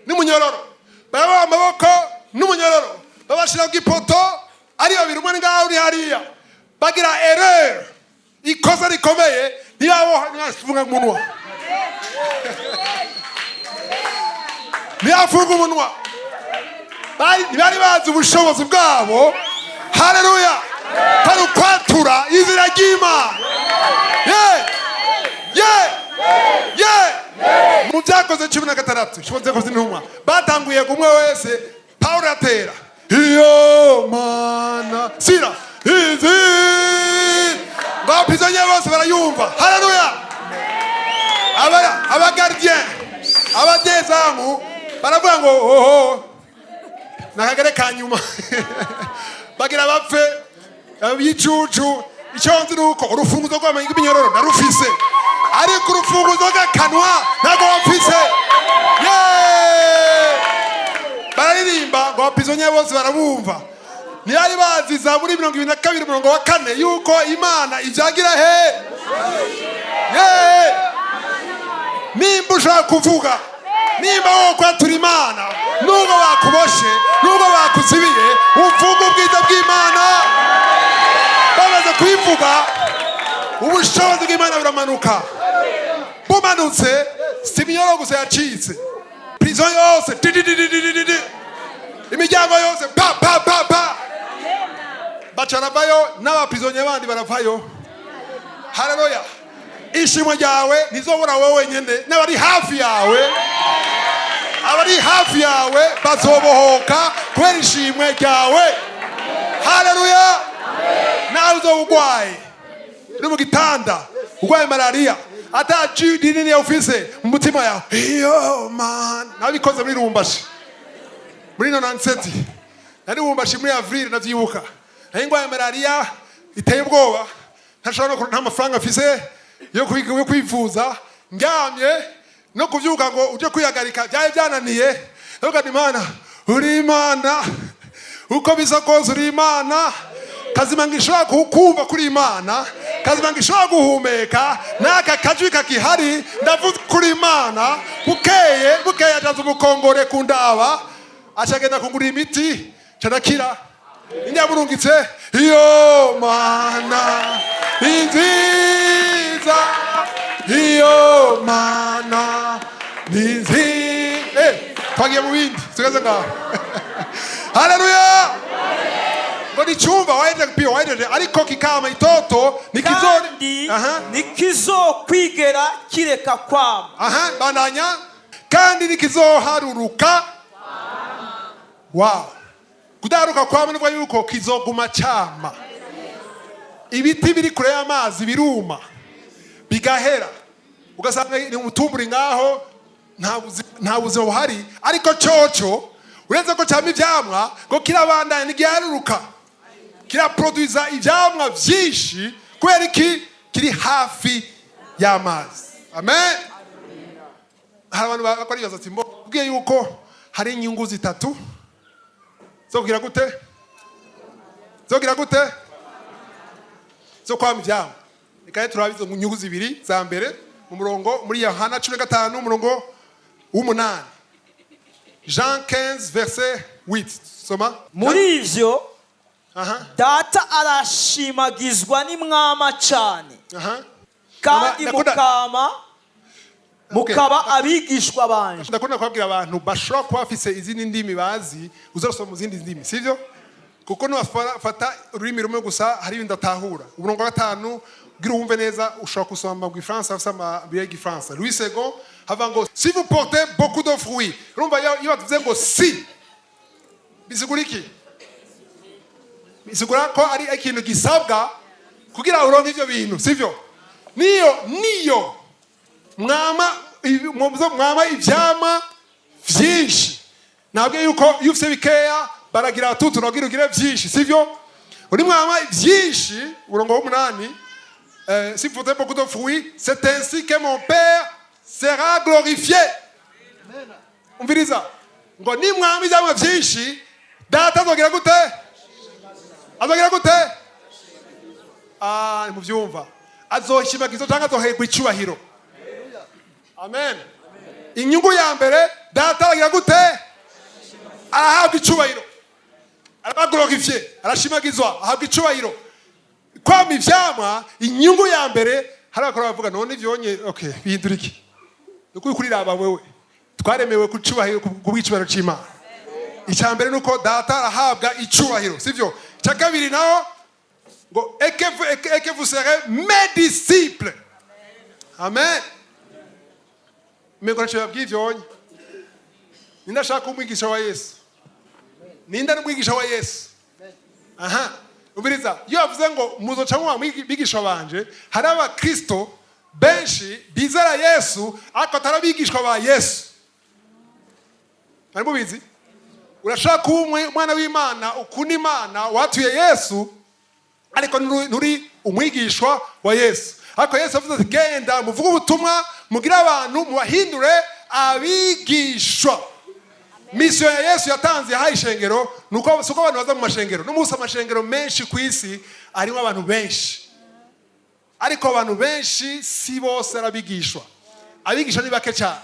n'umunyororo, baraboha amaboko n'umunyororo, babashyira ku ipoto ari babiri, umwe ngaho uri hariya. Bagira erreur, ikosa rikomeye, ntibaboha, ntibafunga umunwa, ntibafunga umunwa. Ntibari bazi ubushobozi bwabo. Haleluya! Bari ukwatura izina ry'Imana. Ye ye ye! Mu Byakoze 16, byakoze intumwa, batanguye kumwe wese. Pawulo atera iyo mana, Sira izi, baprisonnier bose barayumva. Haleluya! Abagardien, abadezamu baravuga ngo oho, nakagere ka nyuma, bagira bapfe y'icucu. Icyo nzi ni uko urufunguzo rw'aminyororo narufise, ariko urufunguzo rw'akanwa ntabwo wamfise. Yeee! Bararirimba ngo abaprisonnier bose barabumva. Ntiyari bazi Zaburi 22 umurongo wa 4, yuko Imana ibyagira he. Yeee! Nimba ushaka kuvuga, nimba wowe kwatura Imana, nubwo bakuboshe, nubwo bakuzibiye, uvuga ubwiza bw'Imana. Bamaze kubivuga, ubushobozi bw'Imana buramanuka. Bumanutse, si iminyoro gusa yacitse, prison yose didididididi. Imiryango yose pa pa pa pa, baca baravayo, n'aba prisonniers bandi baravayo. Haleluya! Ishimwe ryawe ntizobura wowe wenyine, n'abari hafi yawe, abari hafi yawe bazobohoka kubera ishimwe ryawe. Haleluya! Nawe uzoba urwaye, uri mu gitanda, urwaye malariya, ata judi nini ufise mu mutima yawe, iyo Mana nabikoze muri Lubumbashi muri 97. Nari Lubumbashi muri avril, ndavyibuka. Nari ngwaye malariya iteye ubwoba, ntashobora no nta mafaranga mfise yo kwivuza, ndyamye, no kuvyuka ngo uje kwihagarika byari byananiye. Ndavuga nti: "Imana, uri Imana, uko bisa kose uri Imana. Kazima ngishobora kumva kuri Imana, kazima ngishobora guhumeka n'aka kajwi kakihari, ndavuze kuri Imana." Bukeye bukeye ajaza umukongore kundaba, acagenda kungurira imiti, canakira. Inyamurungitse, iyo Mana ni nziza, iyo Mana ni nziza. Twagiye mu bindi, tugeze ngaho. Haleluya! Ngo nicyumva wahejeje pio wahejeje, ariko kikama itoto nikizori. Kandi Aha. ntikizokwigera kireka kwama. Aha, bandanya. Kandi nikizoharuruka. Wow! Kudaharuka kwama ni yuko kizoguma cyama. Ibiti biri kure y'amazi biruma, bigahera, ugasanga ni umutumburi ngaho, nta buzima buhari. Ariko coco, uretse ko cyama ivyamwa, ngo kirabandanya, ntigiharuruka, kiraproduza ivyamwa vyinshi. Kubera iki? Kiri hafi y'amazi. Amen. Hari abantu bakora bibaza ati: "Mbo ubwiye yuko hari inyungu zitatu zo kugira gute, zo kugira gute, zo kwama ivyamwa?" Reka rero turabe izo nyungu zibiri za mbere mu murongo muri Yohana 15, umurongo w'umunani. Jean 15 verset 8, soma. Muri ivyo Data arashimagizwa nimwama cane kandi mukama mukaba abigishwa banje. Ndakunda kubabwira abantu bashobora kuba bafise izindi ndimi bazi, uzasoma mu zindi ndimi, sivyo? Kuko nubafata ururimi rumwe gusa, hari ibindi atahura. Umurongo wa gatanu, kugira wumve neza, ushobora gusoma mu Gifaransa, afise amabiri y'Igifaransa Louis Segond, hava ngo: "Si vous portez beaucoup de fruits." Urumva, iyo bavuze ngo "si", bisigura iki? Bisigura ko ari ikintu gisabwa kugira uronke ivyo bintu, sivyo? Niyo mwama mwama ivyama vyinshi. Ntabwo yuko iyo ufise bikeya baragira batutu nagira ugire vyinshi, sivyo? Uri mwama vyinshi. Umurongo w'umunani, "Si vous portez beaucoup de fruits, c'est ainsi que mon Père sera glorifié." Umviriza, ngo nimwama ivyamwa vyinshi, Data azogira gute? Azogira gute? Ah, muvyumva, azoshimagizwa cyangwa azoherwa icubahiro. Amen. Inyungu ya mbere, Data aragira gute? Arahabwa icubahiro, araba glorifié, arashimagizwa, ahabwa icubahiro. Kwama ivyamwa, inyungu ya mbere. Hari abakora bavuga: "None ivyonye, okay, bihindura iki?" Ni ukuri, kuriraba wewe, twaremewe ku cubahiro, ku bw'icubahiro c'Imana. Icya mbere ni uko Data arahabwa icubahiro, sivyo? Icya kabiri naho ngo et que vous serez mes disciples. Amen. Mbego ntacyo babwiye ivyonye. Ninde ashaka kuba umwigisha wa Yesu? Ninde ari umwigisha wa Yesu? Aha, umviriza, iyo bavuze ngo muzoca muba bigishwa banje, hari abakristo benshi bizera Yesu ariko atari abigishwa ba Yesu. Mwari mubizi? Urashaka kuba umwana w'Imana, ukunda Imana, watuye Yesu, ariko nturi umwigishwa wa Yesu. Ariko Yesu avuze ati: "Genda muvuge ubutumwa, mugire abantu, mubahindure abigishwa." Mission ya Yesu yatanze, yahaye ishengero, nuko si uko abantu baza mu mashengero. N'umunsi amashengero menshi ku isi arimo abantu benshi, ariko abantu benshi si bose ari abigishwa. Abigisha ni bake cyane.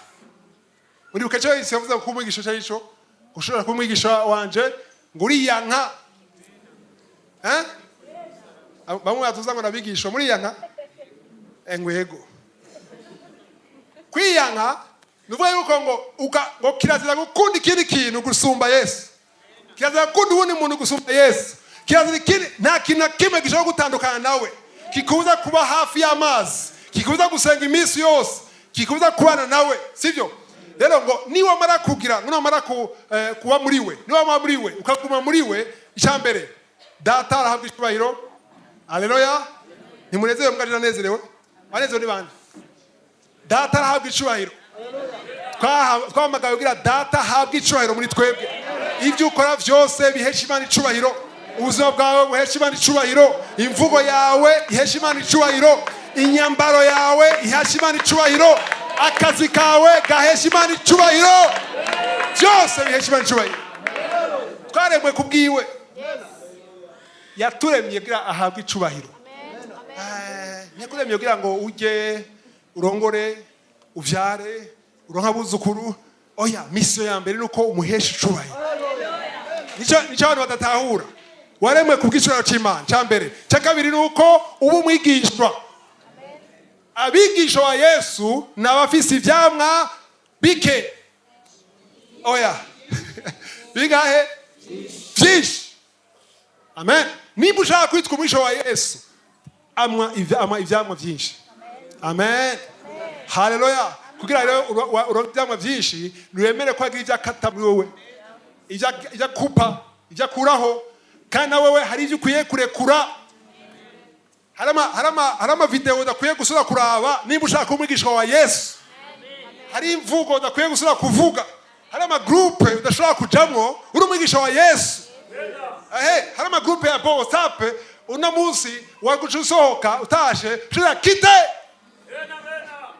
Uribuka icyo Yesu yavuze ko umwigisha icyo ari cyo? Ushobora kuba umwigisha wanje ngo uriyanka, eh? Bamwe batuza ngo nabigishwa, muriyanka? Ngwego kwiyanka ni ukuvuga yuko ngo ngo kirazira gukunda ikindi kintu gusumba Yesu. Kirazira gukunda uwundi muntu gusumba Yesu. Kirazira ikindi, nta kintu na kimwe gishobora gutandukana nawe, kikubuza kuba hafi y'amazi, kikubuza gusenga iminsi yose, kikubuza kubana nawe, sibyo? Rero ngo niwamara kugira ngo niwamara kuba muri we, niwamara muri we, ukaguma muri we, icya mbere, Data arahabwa icyubahiro. Aleluya! Ntimunezerewe? Mbwa anezerewe, abanezerewe ni bande? Data arahabwa icyubahiro. Twahamagawe kugira Data ahabwe icyubahiro muri twebwe. Ibyo ukora byose bihesha Imana icubahiro. Ubuzima bwawe buhesha Imana icubahiro, imvugo yawe ihesha Imana icubahiro, inyambaro yawe ihesha Imana icubahiro, akazi kawe gahesha Imana icubahiro, byose bihesha Imana icubahiro. Twaremwe ku bwiwe, yaturemye kugira ahabwe icubahiro. Ntiyakuremye kugira ngo ujye urongore, uvyare, uronke abuzukuru. Oya, mission ya mbere ni uko umuhesha icubahiro. Nico abantu badatahura. Waremwe ku bw'icubahiro c'Imana, cya mbere. Cya kabiri ni uko uba umwigishwa. Abigisha wa Yesu ni abafise ivyamwa bike? Oya, bingahe? Vyinshi. Amen. Nimba ushaka kwitwa umwisha wa Yesu, amwa ivyamwa vyinshi. Amen, haleluya. Kugira rero uronke ivyamwa vyinshi, ntiwemere ko hagira ivyo akata muri wowe, ivyo akupa, ivyo akuraho. Kandi na wewe hari ivyo ukwiye kurekura. Hari amavideo udakwiye gusubira kuraba nimba ushaka kuba umwigisha wa Yesu. Hari imvugo udakwiye gusubira kuvuga. Hari amagroupe udashobora kujamwo uri umwigisha wa Yesu. Ehe, hari amagroupe ya WhatsApp uno munsi waguca usohoka, utashe ushobora kite,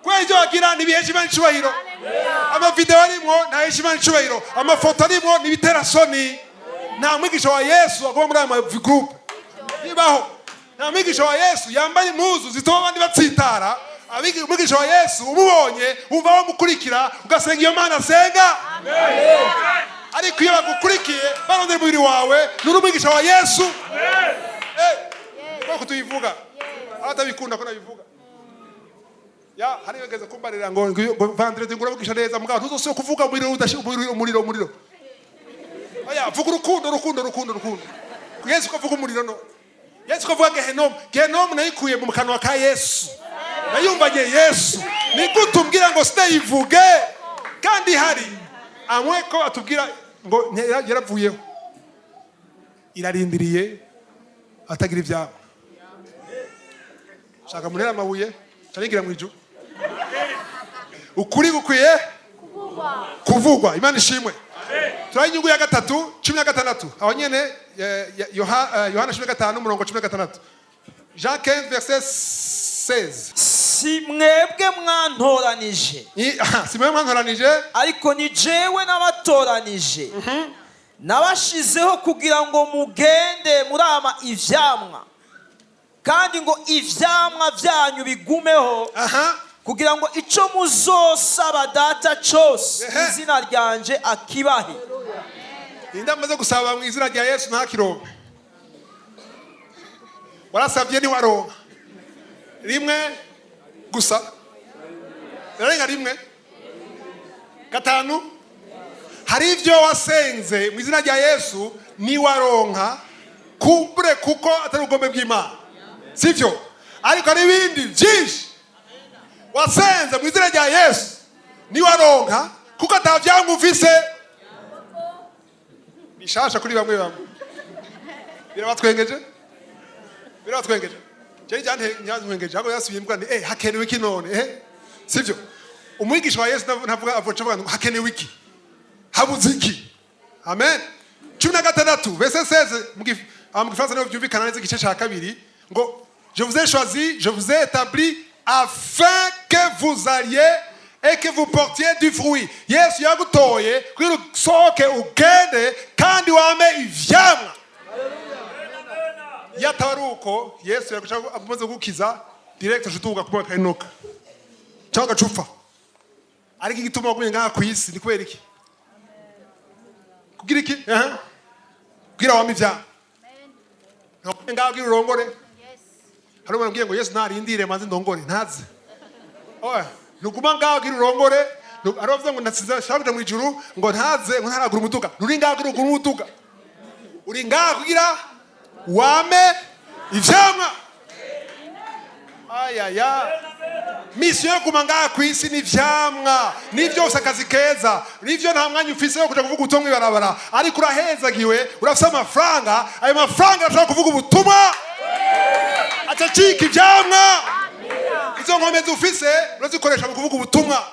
kubera ibyo wagira ntibihesha Imana icubahiro. Amavideo arimwo ntahesha Imana icubahiro, amafoto arimwo ntibitera soni. Nta mwigisha wa Yesu agomba muri ayo magroupe nibaho. Nta mwigisha wa Yesu yambaye impuzu zituma abandi batsitara. Umwigisha wa Yesu umubonye wumva wamukurikira, ugasenga iyo Mana asenga. Ariko iyo bagukurikiye barondera umubiri wawe, nturi umwigisha wa Yesu. Koko tuyivuga, abatabikunda ko nabivuga ya hari bageze kumbarira ngo vendredi ngo uravugisha neza, mugabo ntuzosubire kuvuga umuriro umuriro, umuriro, umuriro. Oya, vuga urukundo, urukundo, urukundo, urukundo. Yesu ko avuga umuriro, no Yesu ko avuga gehenomu. Gehenomu nayikuye mu kanwa ka Yesu, nayumvanye Yesu. Ni gute umbwira ngo sinayivuge kandi hari amwe ko atubwira ngo yaravuyeho, irarindiriye atagira ibyabo? Shaka muntere amabuye, canigira mu ijuru. Ukuri gukwiye kuvugwa. Imana ishimwe. Turaho inyungu ya gatatu, 16. Aho nyene, Yohana 15, umurongo 16, Jean 15 verset 16. Si mwebwe mwantoranije, Aha, si mwe mwantoranije, ariko ni jewe nabatoranije, nabashizeho kugira ngo mugende murama ivyamwa, kandi ngo ivyamwa vyanyu bigumeho, kugira ngo ico muzosaba Data cose mu izina ryanje akibahe. Ninde amaze gusaba mu izina rya Yesu ntakironke? Warasabye ntiwaronka rimwe gusa, birarenga rimwe, gatanu. Hari ibyo wasenze mu izina rya Yesu ntiwaronka, kumbure kuko atari ubugombe bw'Imana, sibyo? Ariko hari ibindi byinshi wasenze mu izina rya Yesu ntiwaronka kuko ata vyamwa ufise. Bishasha kuri bamwe bamwe, birabatwengeje, birabatwengeje. Cyari cyantwengeje ahubwo yasubiye mbwa nti hakenewe iki none? Sivyo? Umwigisha wa Yesu ntavuga, avuga ngo hakenewe iki, habuze iki. Amen. 16 verset 16 mu Gifaransa niho byumvikana neza, igice cya kabiri, ngo: "Je vous ai choisi, je vous ai établi afin que vous alliez et que vous portiez du fruit." Yesu yagutoye kugira usohoke ugende kandi wame ivyamwa. Iyo ataba ari uko, Yesu yaguca amaze gukiza direct ashutuka kuba kainuka cyangwa agacupfa. Ariko igituma wagumye ngaha ku isi ni kubera iki? Kugira iki? Aha. Kugira wame ivyamwa. Ntabwo ngaha kugira urongore. Hari umuntu ambwiye ngo Yesu ntarindire maze ndongore, ntaze. Oya, ntuguma ngaho kugira urongore. Hari abavuga ngo ndatsinze, nshaka kuja mu ijuru, ngo ntaze ngo ntaragura umuduga. Nturi ngaho kugira ugure umuduga. Uri ngaha kugira wame ivyamwa. Ayaya, mission yo kuguma ngaha ku isi ni ivyamwa. Nivyo, ufise akazi keza, nivyo, nta mwanya ufise wo kuja kuvuga ubutumwa mw'ibarabara, ariko urahezagiwe, urafise amafaranga. Ayo mafaranga arashobora kuvuga ubutumwa, acacika ivyamwa. Izo nkomezi ufise urazikoresha mu kuvuga ubutumwa.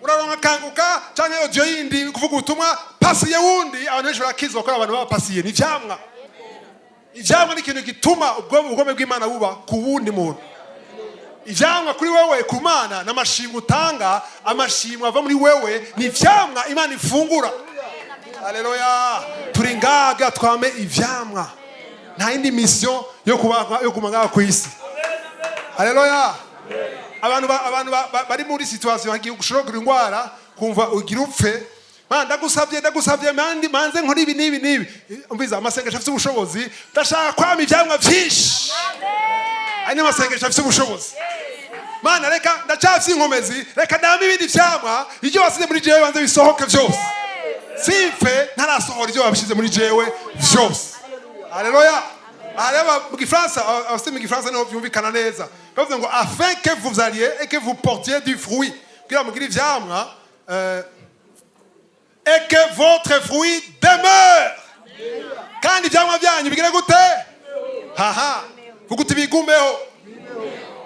Uraronka Kanguka canke audio yindi kuvuga ubutumwa, pasiye wundi, abantu benshi barakizwa ko abantu babapasiye. Ni ivyamwa. Ivyamwa ni ikintu gituma ubugome bw'Imana buba ku wundi muntu. Ivyamwa kuri wewe, ku Mana, n'amashimwe utanga. Amashimwe ava muri wewe ni ivyamwa Imana ifungura. Haleluya! Turi ngaga twame ivyamwa, nta yindi mission yo kuba yo kuguma ngaha ku isi. Haleluya! Abantu bari muri situation hagiye ushobora kugira indwara, kumva ugira upfe. Man, ndagusabye, ndagusabye, mandi manze nkora ibi n'ibi n'ibi. Umviza, amasengesho afite ubushobozi. Ndashaka kwama ivyamwa vyinshi. Aya ni amasengesho afite ubushobozi. Mana, reka ndacyafise inkomezi, reka ndame ibindi vyamwa. Ibyo wasize muri jewe banze bisohoke vyose, simfe ntarasohora ibyo wabishyize muri jewe vyose. Haleluya! Aha rero mu Gifaransa, abafite mu Gifaransa niho vyumvikana neza. Bavuze ngo "afin que vous alliez et que vous portiez du fruit", kugira mugire ivyamwa, "et que votre fruit demeure", kandi ivyamwa byanyu bigire gute? Haha, vuga uti bigumeho.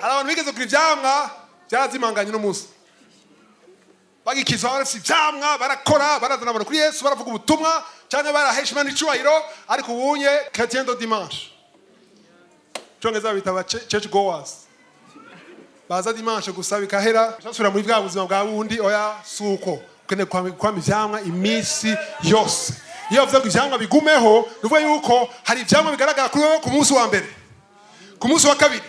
Hari abantu bigeze kugira ivyamwa, byarazimanganye. Uno munsi bagikizwa barafise ivyamwa, barakora, barazana abantu kuri Yesu, baravuga ubutumwa cyangwa barahesha Imana icubahiro, ariko ubunye chrétien de dimanche, Icongereza bita aba church goers, baza dimanche gusa bikahera, basubira muri bwa buzima bwa bundi. Oya, suko ukeneye kwama ivyamwa iminsi yose. Iyo bavuze ngo ivyamwa bigumeho, ni ukuvuga yuko hari ivyamwa bigaragara kuri wowe ku munsi wa mbere, ku munsi wa kabiri,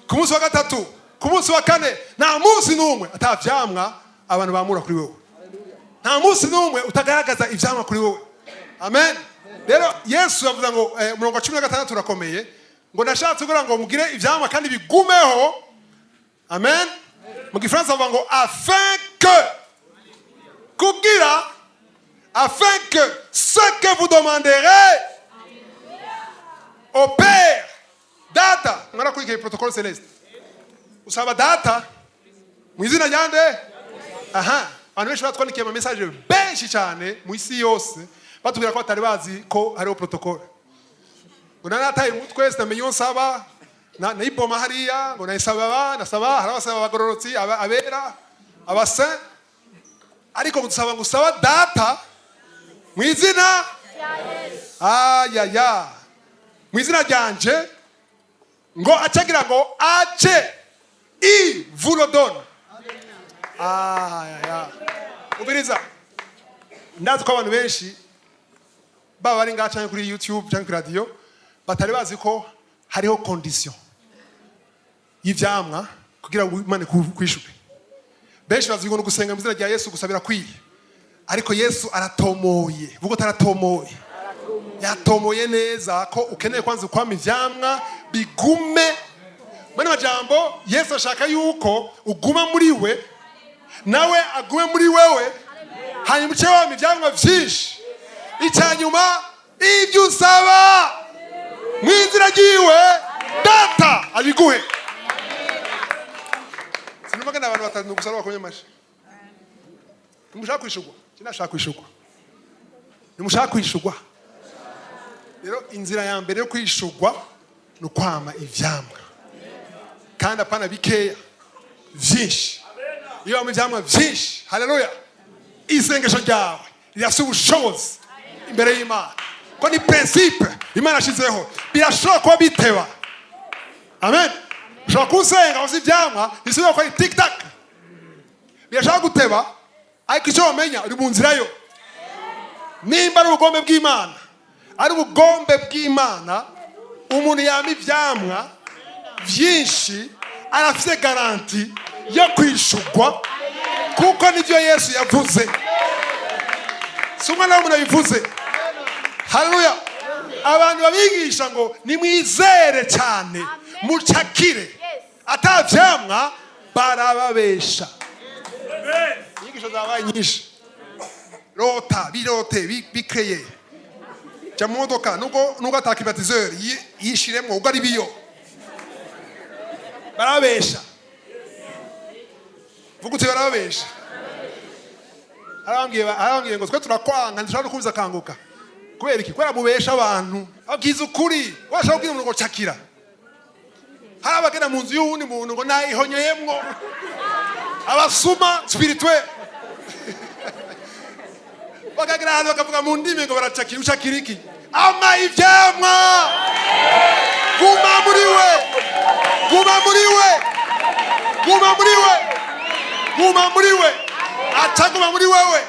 ku munsi wa gatatu, ku munsi wa kane. Nta munsi n'umwe ata vyamwa abantu bamura kuri wowe. Nta munsi n'umwe utagaragaza ivyamwa kuri wowe. Amen. Rero Yesu yavuze ngo, umurongo wa 16 urakomeye, ngo nashatse kugira ngo mugire ivyamwa kandi bigumeho. Amen. Mu Gifaransa bavuga ngo "afin que", kugira, "afin que ce que vous demanderez au Père", Data. Mwarakurikiye protocole céleste: usaba Data mu izina rya nde? Aha abantu benshi batwandikiye ama message, benshi cyane mu isi yose, batubwira ko batari bazi ko hariho protocole, ngo narataye umutwe, sinamenye uwo nsaba, nayiboma hariya, ngo nayisaba aba nasaba, hari abasaba abagororotsi, abera, abasaint, ariko gusaba ngo usaba Data mu izina, ayaya, mu izina ryanje, ngo acagira ngo ace il vous le donne. Ayaya, umviriza, ndazi ko abantu benshi, baba bari ngaha canke kuri YouTube canke kuri radio, batari bazi ko hariho condition y'ivyamwa kugira ngo Imana kwishure. Benshi bazi ngo ni ugusenga mu izina rya Yesu gusa birakwiye, ariko Yesu aratomoye. Vuga utaratomoye, yatomoye neza ko ukeneye kwanza ukwama ivyamwa bigume. Muri majambo, Yesu ashaka yuko uguma muri we, nawe agume muri wewe, hanyuma uce wama ivyamwa vyinshi. Icya nyuma, ibyo usaba mu izina ryiwe, Data abiguhe. Sinumva abantu batanu gusa bakomye amashi. Ntimushaka kwishurwa? Sinashaka kwishurwa. Ntimushaka kwishurwa? Rero inzira ya mbere yo kwishurwa ni ukwama ivyamwa, kandi apana bikeya, vyinshi. Iyo wama ivyamwa vyinshi, haleluya, isengesho ryawe rirafise ubushobozi imbere y'Imana, ko ni principe Imana yashizeho. Birashobora kuba biteba. Amen. Ushobora kusenga uzi ivyamwa bisubira ko ari tic tac, birashobora guteba, ariko icyo wamenya, uri mu nzira yo. Nimba ari ubugombe bw'Imana, ari ubugombe bw'Imana, umuntu yama ivyamwa vyinshi arafise garantie yo kwishurwa, kuko nivyo Yesu yavuze, si umwana w'umuntu abivuze. Haleluya! Abantu babigisha ngo nimwizere cyane mucakire ata vyamwa, barababesha. Inyigisho zabaye nyinshi. Rota birote bikreye. Jya mu modoka, nubwo ata climatiseur, yishiremwo ubwo ari biyo. Barabesha. Vuga uti: "Barabesha." Arambwiye ngo twe turakwanga, ntishobora no kubuza akanguka. Kubera iki? Kubera mubesha abantu. Abwiza ukuri. Washaka kubwira umuntu ngo cakira, hari abagenda mu nzu y'uwundi muntu ngo nayihonyoyemwo. Abasuma spirituel bakagera ahantu bakavuga mu ndimi ngo baracakira. Ucakira iki? Ama ivyamwa. Guma muri we, guma muri we, guma muri we, guma muri we. Ataguma muri wewe,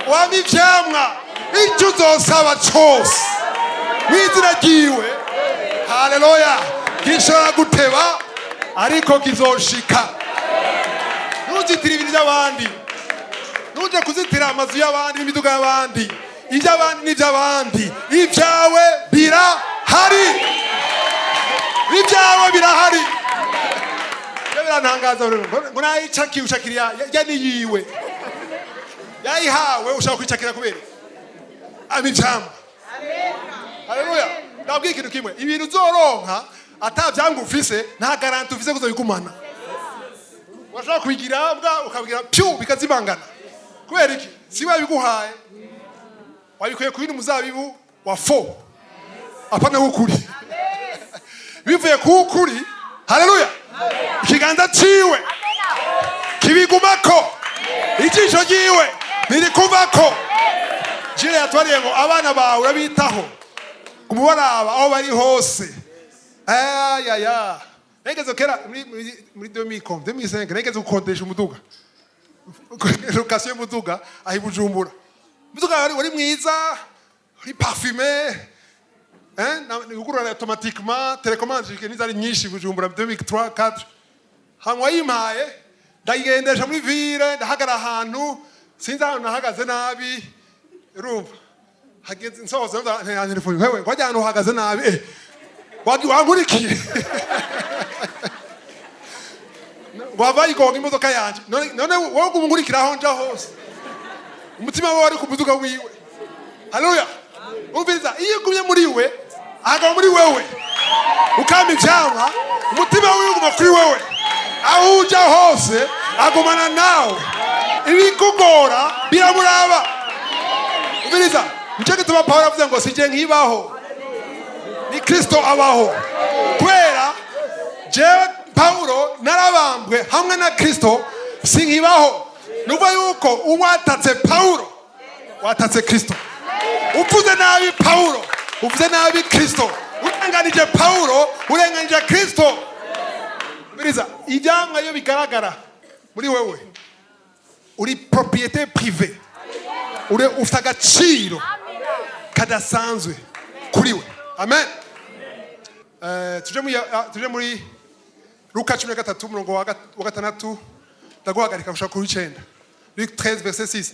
wama ivyamwa. Icyo uzosaba cose mw'izina ryiwe, haleluya, gishobora guteba ariko kizoshika. Ntuzitire ibintu by'abandi, ntuje kuzitira amazu y'abandi n'imiduga y'abandi. Iby'abandi n'iby'abandi, ibyawe birahari, ibyawe birahari. Ibyo birantangaza ngo nayicakiye. Ucakiriya ya ni yiwe, yayihawe. Ushaka kwicakira kubera amijambo. Haleluya. Ndabwira ikintu kimwe: ibintu uzoronka ata vyanga ufise, nta garantie ufise kuzobigumana. Washobora kubigira bwa ukabwira pyu, bikazimangana. Kubera iki? Si wabiguhaye, wabikuye ku yindi muzabibu wa faux, apana w'ukuri. Bivuye ku ukuri, haleluya, ikiganza ciwe kibigumako, ijisho ryiwe ntirikuvako. Jire yatwariye ngo abana bawe urabitaho, kumubaraba aho bari hose. Ayaya, nageze kera muri 2000, 2005, nageze gukodesha umuduga, location y'umuduga aho i Bujumbura. Umuduga wari mwiza, uri parfumé, hein, ugurura automatiquement, télécommande nizari nyinshi i Bujumbura 2003, 4. Hanyuma wayimpaye, ndayigendesha muri ville, ndahagara ahantu, sinzi ahantu nahagaze nabi. Urumva hageze nsohoze telefone: "Wewe, ngo ahantu uhagaze nabi." Wankurikiye ngo wava yigonga imodoka yanje. None wowe uguma aho nja hose, umutima wawe wari ku muduga wiwe. Haleluya. Umviriza: iyo ugumye muri we, ahagama muri wewe, ukama ivyamwa, umutima wiwe uguma kuri wewe. Aho uja hose agumana nawe, ibikugora biramuraba. Umviriza, nicyo gituma Pawulo avuze ngo sije nkibaho, ni Kristo abaho. Kubera jewe Pawulo narabambwe hamwe na Kristo, sinkibaho. Nuvuga yuko uwatatse Pawulo watatse Kristo, uvuze nabi Pawulo uvuze nabi Kristo, urenganije Pawulo urenganije Kristo. Umviriza, ibyamwa iyo bigaragara muri wewe, uri propriété privée, uri ufite agaciro kadasanzwe kuri we. Amen. Tuje muri Luka 13, umurongo wa 6, ndaguhagarika gushaka kuri 9. Luc 13 verset 6.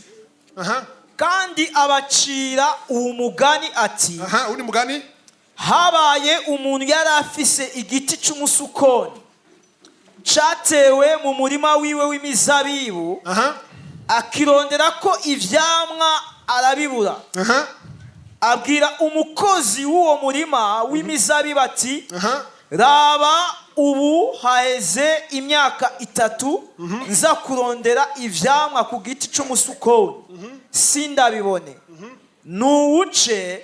Aha. Kandi abacira uwo mugani ati: Aha, undi mugani. Habaye umuntu yari afise igiti cy'umusukoni cyatewe mu murima wiwe w'imizabibu, akirondera ko ivyamwa, arabibura. Abwira umukozi w'uwo murima w'imizabibu ati: "Raba, ubu haheze imyaka 3 nza kurondera ivyamwa ku giti c'umusukoni, sindabibone. Nuwuce,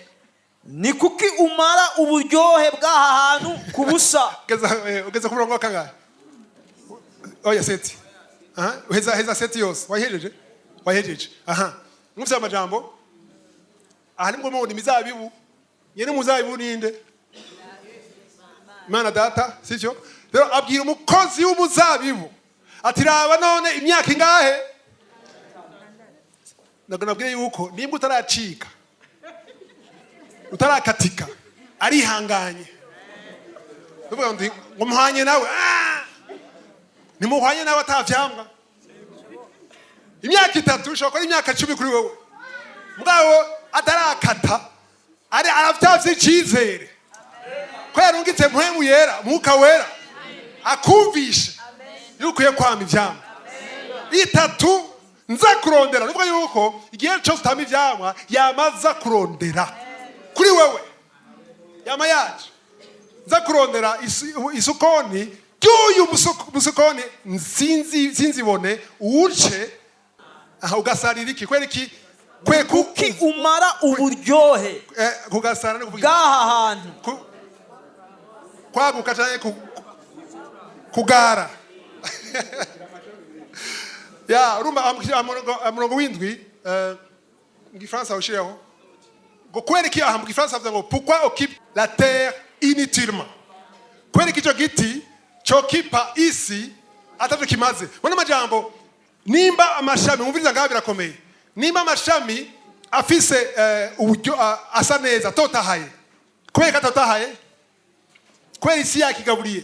ni kuki umara uburyohe bw'aha hantu ku busa?" Ugeze ku murongo wa kangahe? Oya, sept. Aha, heza heza sept yose wayihejeje, wayihejeje. Aha, mwumvise amajambo aha? Nibwo mubona imizabibu. Nyene umuzabibu ninde? Imana Data, sivyo? Rero abwira umukozi w'umuzabibu ati: "Raba, none imyaka ingahe?" Ntabwo nabwiye yuko nimba utaracika, utarakatika, arihanganye. Tuvuga ngo muhanye nawe. Ah! Ntimuhwanye nawe atavyamwa. Imyaka 3 ishobora kuba ari imyaka 10 kuri wewe. Mugabo atarakata, ari aravyavye icizere ko yarungitse Mpwemu Yera, Mwuka Wera, akumvishe yuko ukwiye kwama ivyamwa. 3 nza kurondera, nuvuga yuko igihe cyose utama ivyamwa, yamaza kurondera. Kuri wewe yama yaje nza kurondera isukoni ry'uyu musukoni, nsinzi sinzibone, uwuce aha ugasarira iki? Kwera iki kwe Kuki umara uburyohe kugasara ni kuvuga bw'aha hantu? Kwaguka canke kugara ya. Urumva umurongo w'indwi, mu Gifaransa awushireho ngo kubera iki? Aha mu Gifaransa bavuga ngo: "Pourquoi occupe la terre inutilement?" Kubera iki ico giti cokipa isi atavyo kimaze? Mbona amajambo, nimba amashami, mwumviriza ngaha birakomeye, nimba amashami afise uburyo asa neza, atotahaye, kubera ko atotahaye, kubera isi yakigaburiye.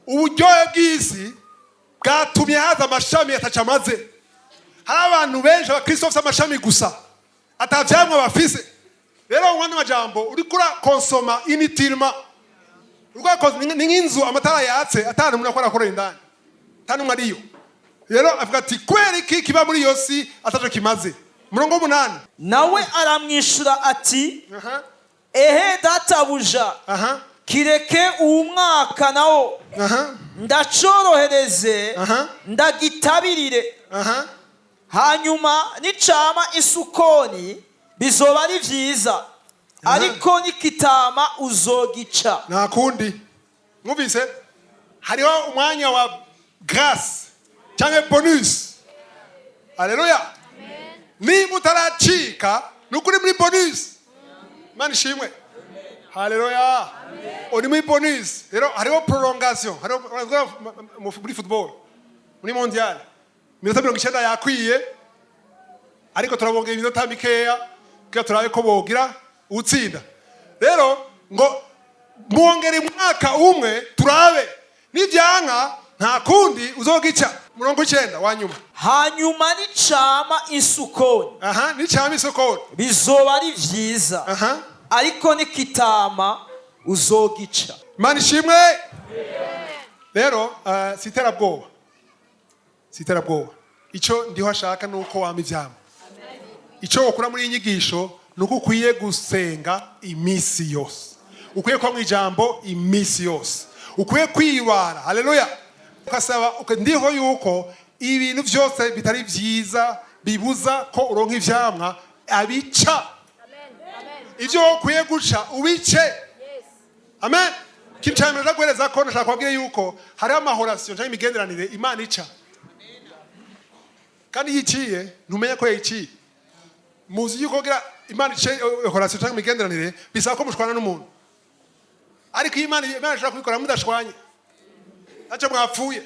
Uburyohe bw'isi bwatumye haza amashami ataca amaze. Hari abantu benshi, abakristo bafise amashami gusa, ata vyamwa bafise. Rero mu yandi majambo, uriko urakonsoma inutilement. Uriko ni nk'inzu amatara yatse, atanu umuntu akora akorera indani, atanu umwe ariyo. Rero avuga ati: "Kubera iki kiba muri iyo si ataco kimaze?" Umurongo w'umunani. Nawe aramwishyura ati: "Ehe databuja, kireke uwu mwaka nawo, ndacorohereze, ndagitabirire. Hanyuma nicama isukoni bizoba ari vyiza, ariko nikitama uzogica." Nta kundi. Mwumvise, hariho umwanya wa grâce cyangwa bonus. Haleluya! Niba utaracika, ni ukuri muri bonus. Imana ishimwe, haleluya! Uri muri bonus. Rero hariho prolongation, hariho muri football, muri mondial, iminota 90 yakwiye, ariko turabongera iminota mikeya kugira turabe ko bogira utsinda. Rero ngo mwongere umwaka umwe turabe, nibyanka nta kundi uzogica. Murongo 9 wa nyuma. Hanyuma nicama isukoni Aha, nicama isokoni bizoba ari vyiza, ariko nikitama uzogica. Imana ishimwe. Rero si iterabwoba, si iterabwoba. Icyo ndiho ashaka ni uko wama ivyama. Icyo wakura muri iyi nyigisho ni uko ukwiye gusenga iminsi yose, ukwiye kuba mu ijambo iminsi yose, ukwiye kwibara. Haleluya! Ugasaba ndiho yuko ibintu byose bitari byiza bibuza ko uronka ivyamwa abica. Ibyo ukwiye guca ubice. Amen. Ikintu cya mbere ndaguhereza ko ndashaka kubabwira yuko hariho ama relations cyangwa imigenderanire Imana ica, kandi iyo iciye ntumenya ko yayiciye. Muzi yuko kugira Imana ice relation cyangwa imigenderanire bisaba ko mushwana n'umuntu, ariko iyo Imana ishobora kubikora mudashwanye, ntacyo mwapfuye.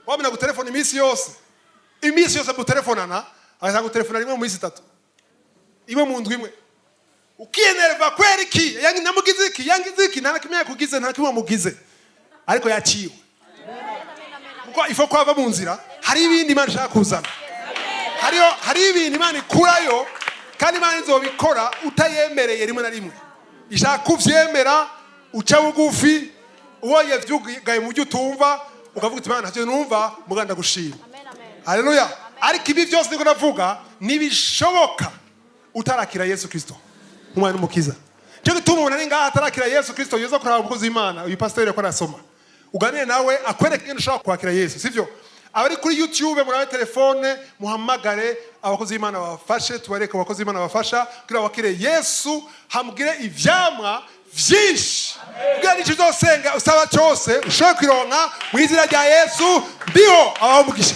Wamenya gutelefona iminsi yose, iminsi yose mutelefonana, agasanga gutelefona rimwe mu minsi 3, imwe mu ndwi imwe, ukiyenerva: "Kwera iki yangi namugize iki, yangize iki?" Nta na kimwe yakugize, nta kimwe wamugize, ariko yaciwe kuko ifo ko ava mu nzira. Hari ibindi Imana ishaka kuzana, hariho hari ibintu Imana ikurayo, kandi Imana izobikora utayemereye. Rimwe na rimwe ishaka kuvyemera, uca bugufi, ubonye vyugaye mu byo utumva, ukavuga uti: "Imana, ntacyo numva, muganda gushima." Haleluya! Ariko ibi byose niko navuga, ntibishoboka utarakira Yesu Kristo nk'umwana n'umukiza. Cyo gituma umuntu ari ngaha atarakira Yesu Kristo, yoza kuraba umukozi w'Imana uyu pasiteri ko arasoma, uganire nawe, akwereke ingene ushobora kwakira Yesu. Sivyo? Abari kuri YouTube, murabe telefone, muhamagare abakozi b'Imana babafashe, tubareke abakozi b'Imana babafasha kugira bakire Yesu, hamugire ivyamwa vyinshi, kugira n'icyo uzosenga usaba cyose ushobore kwironka mu izina rya Yesu. Ndiho abaho umugisha.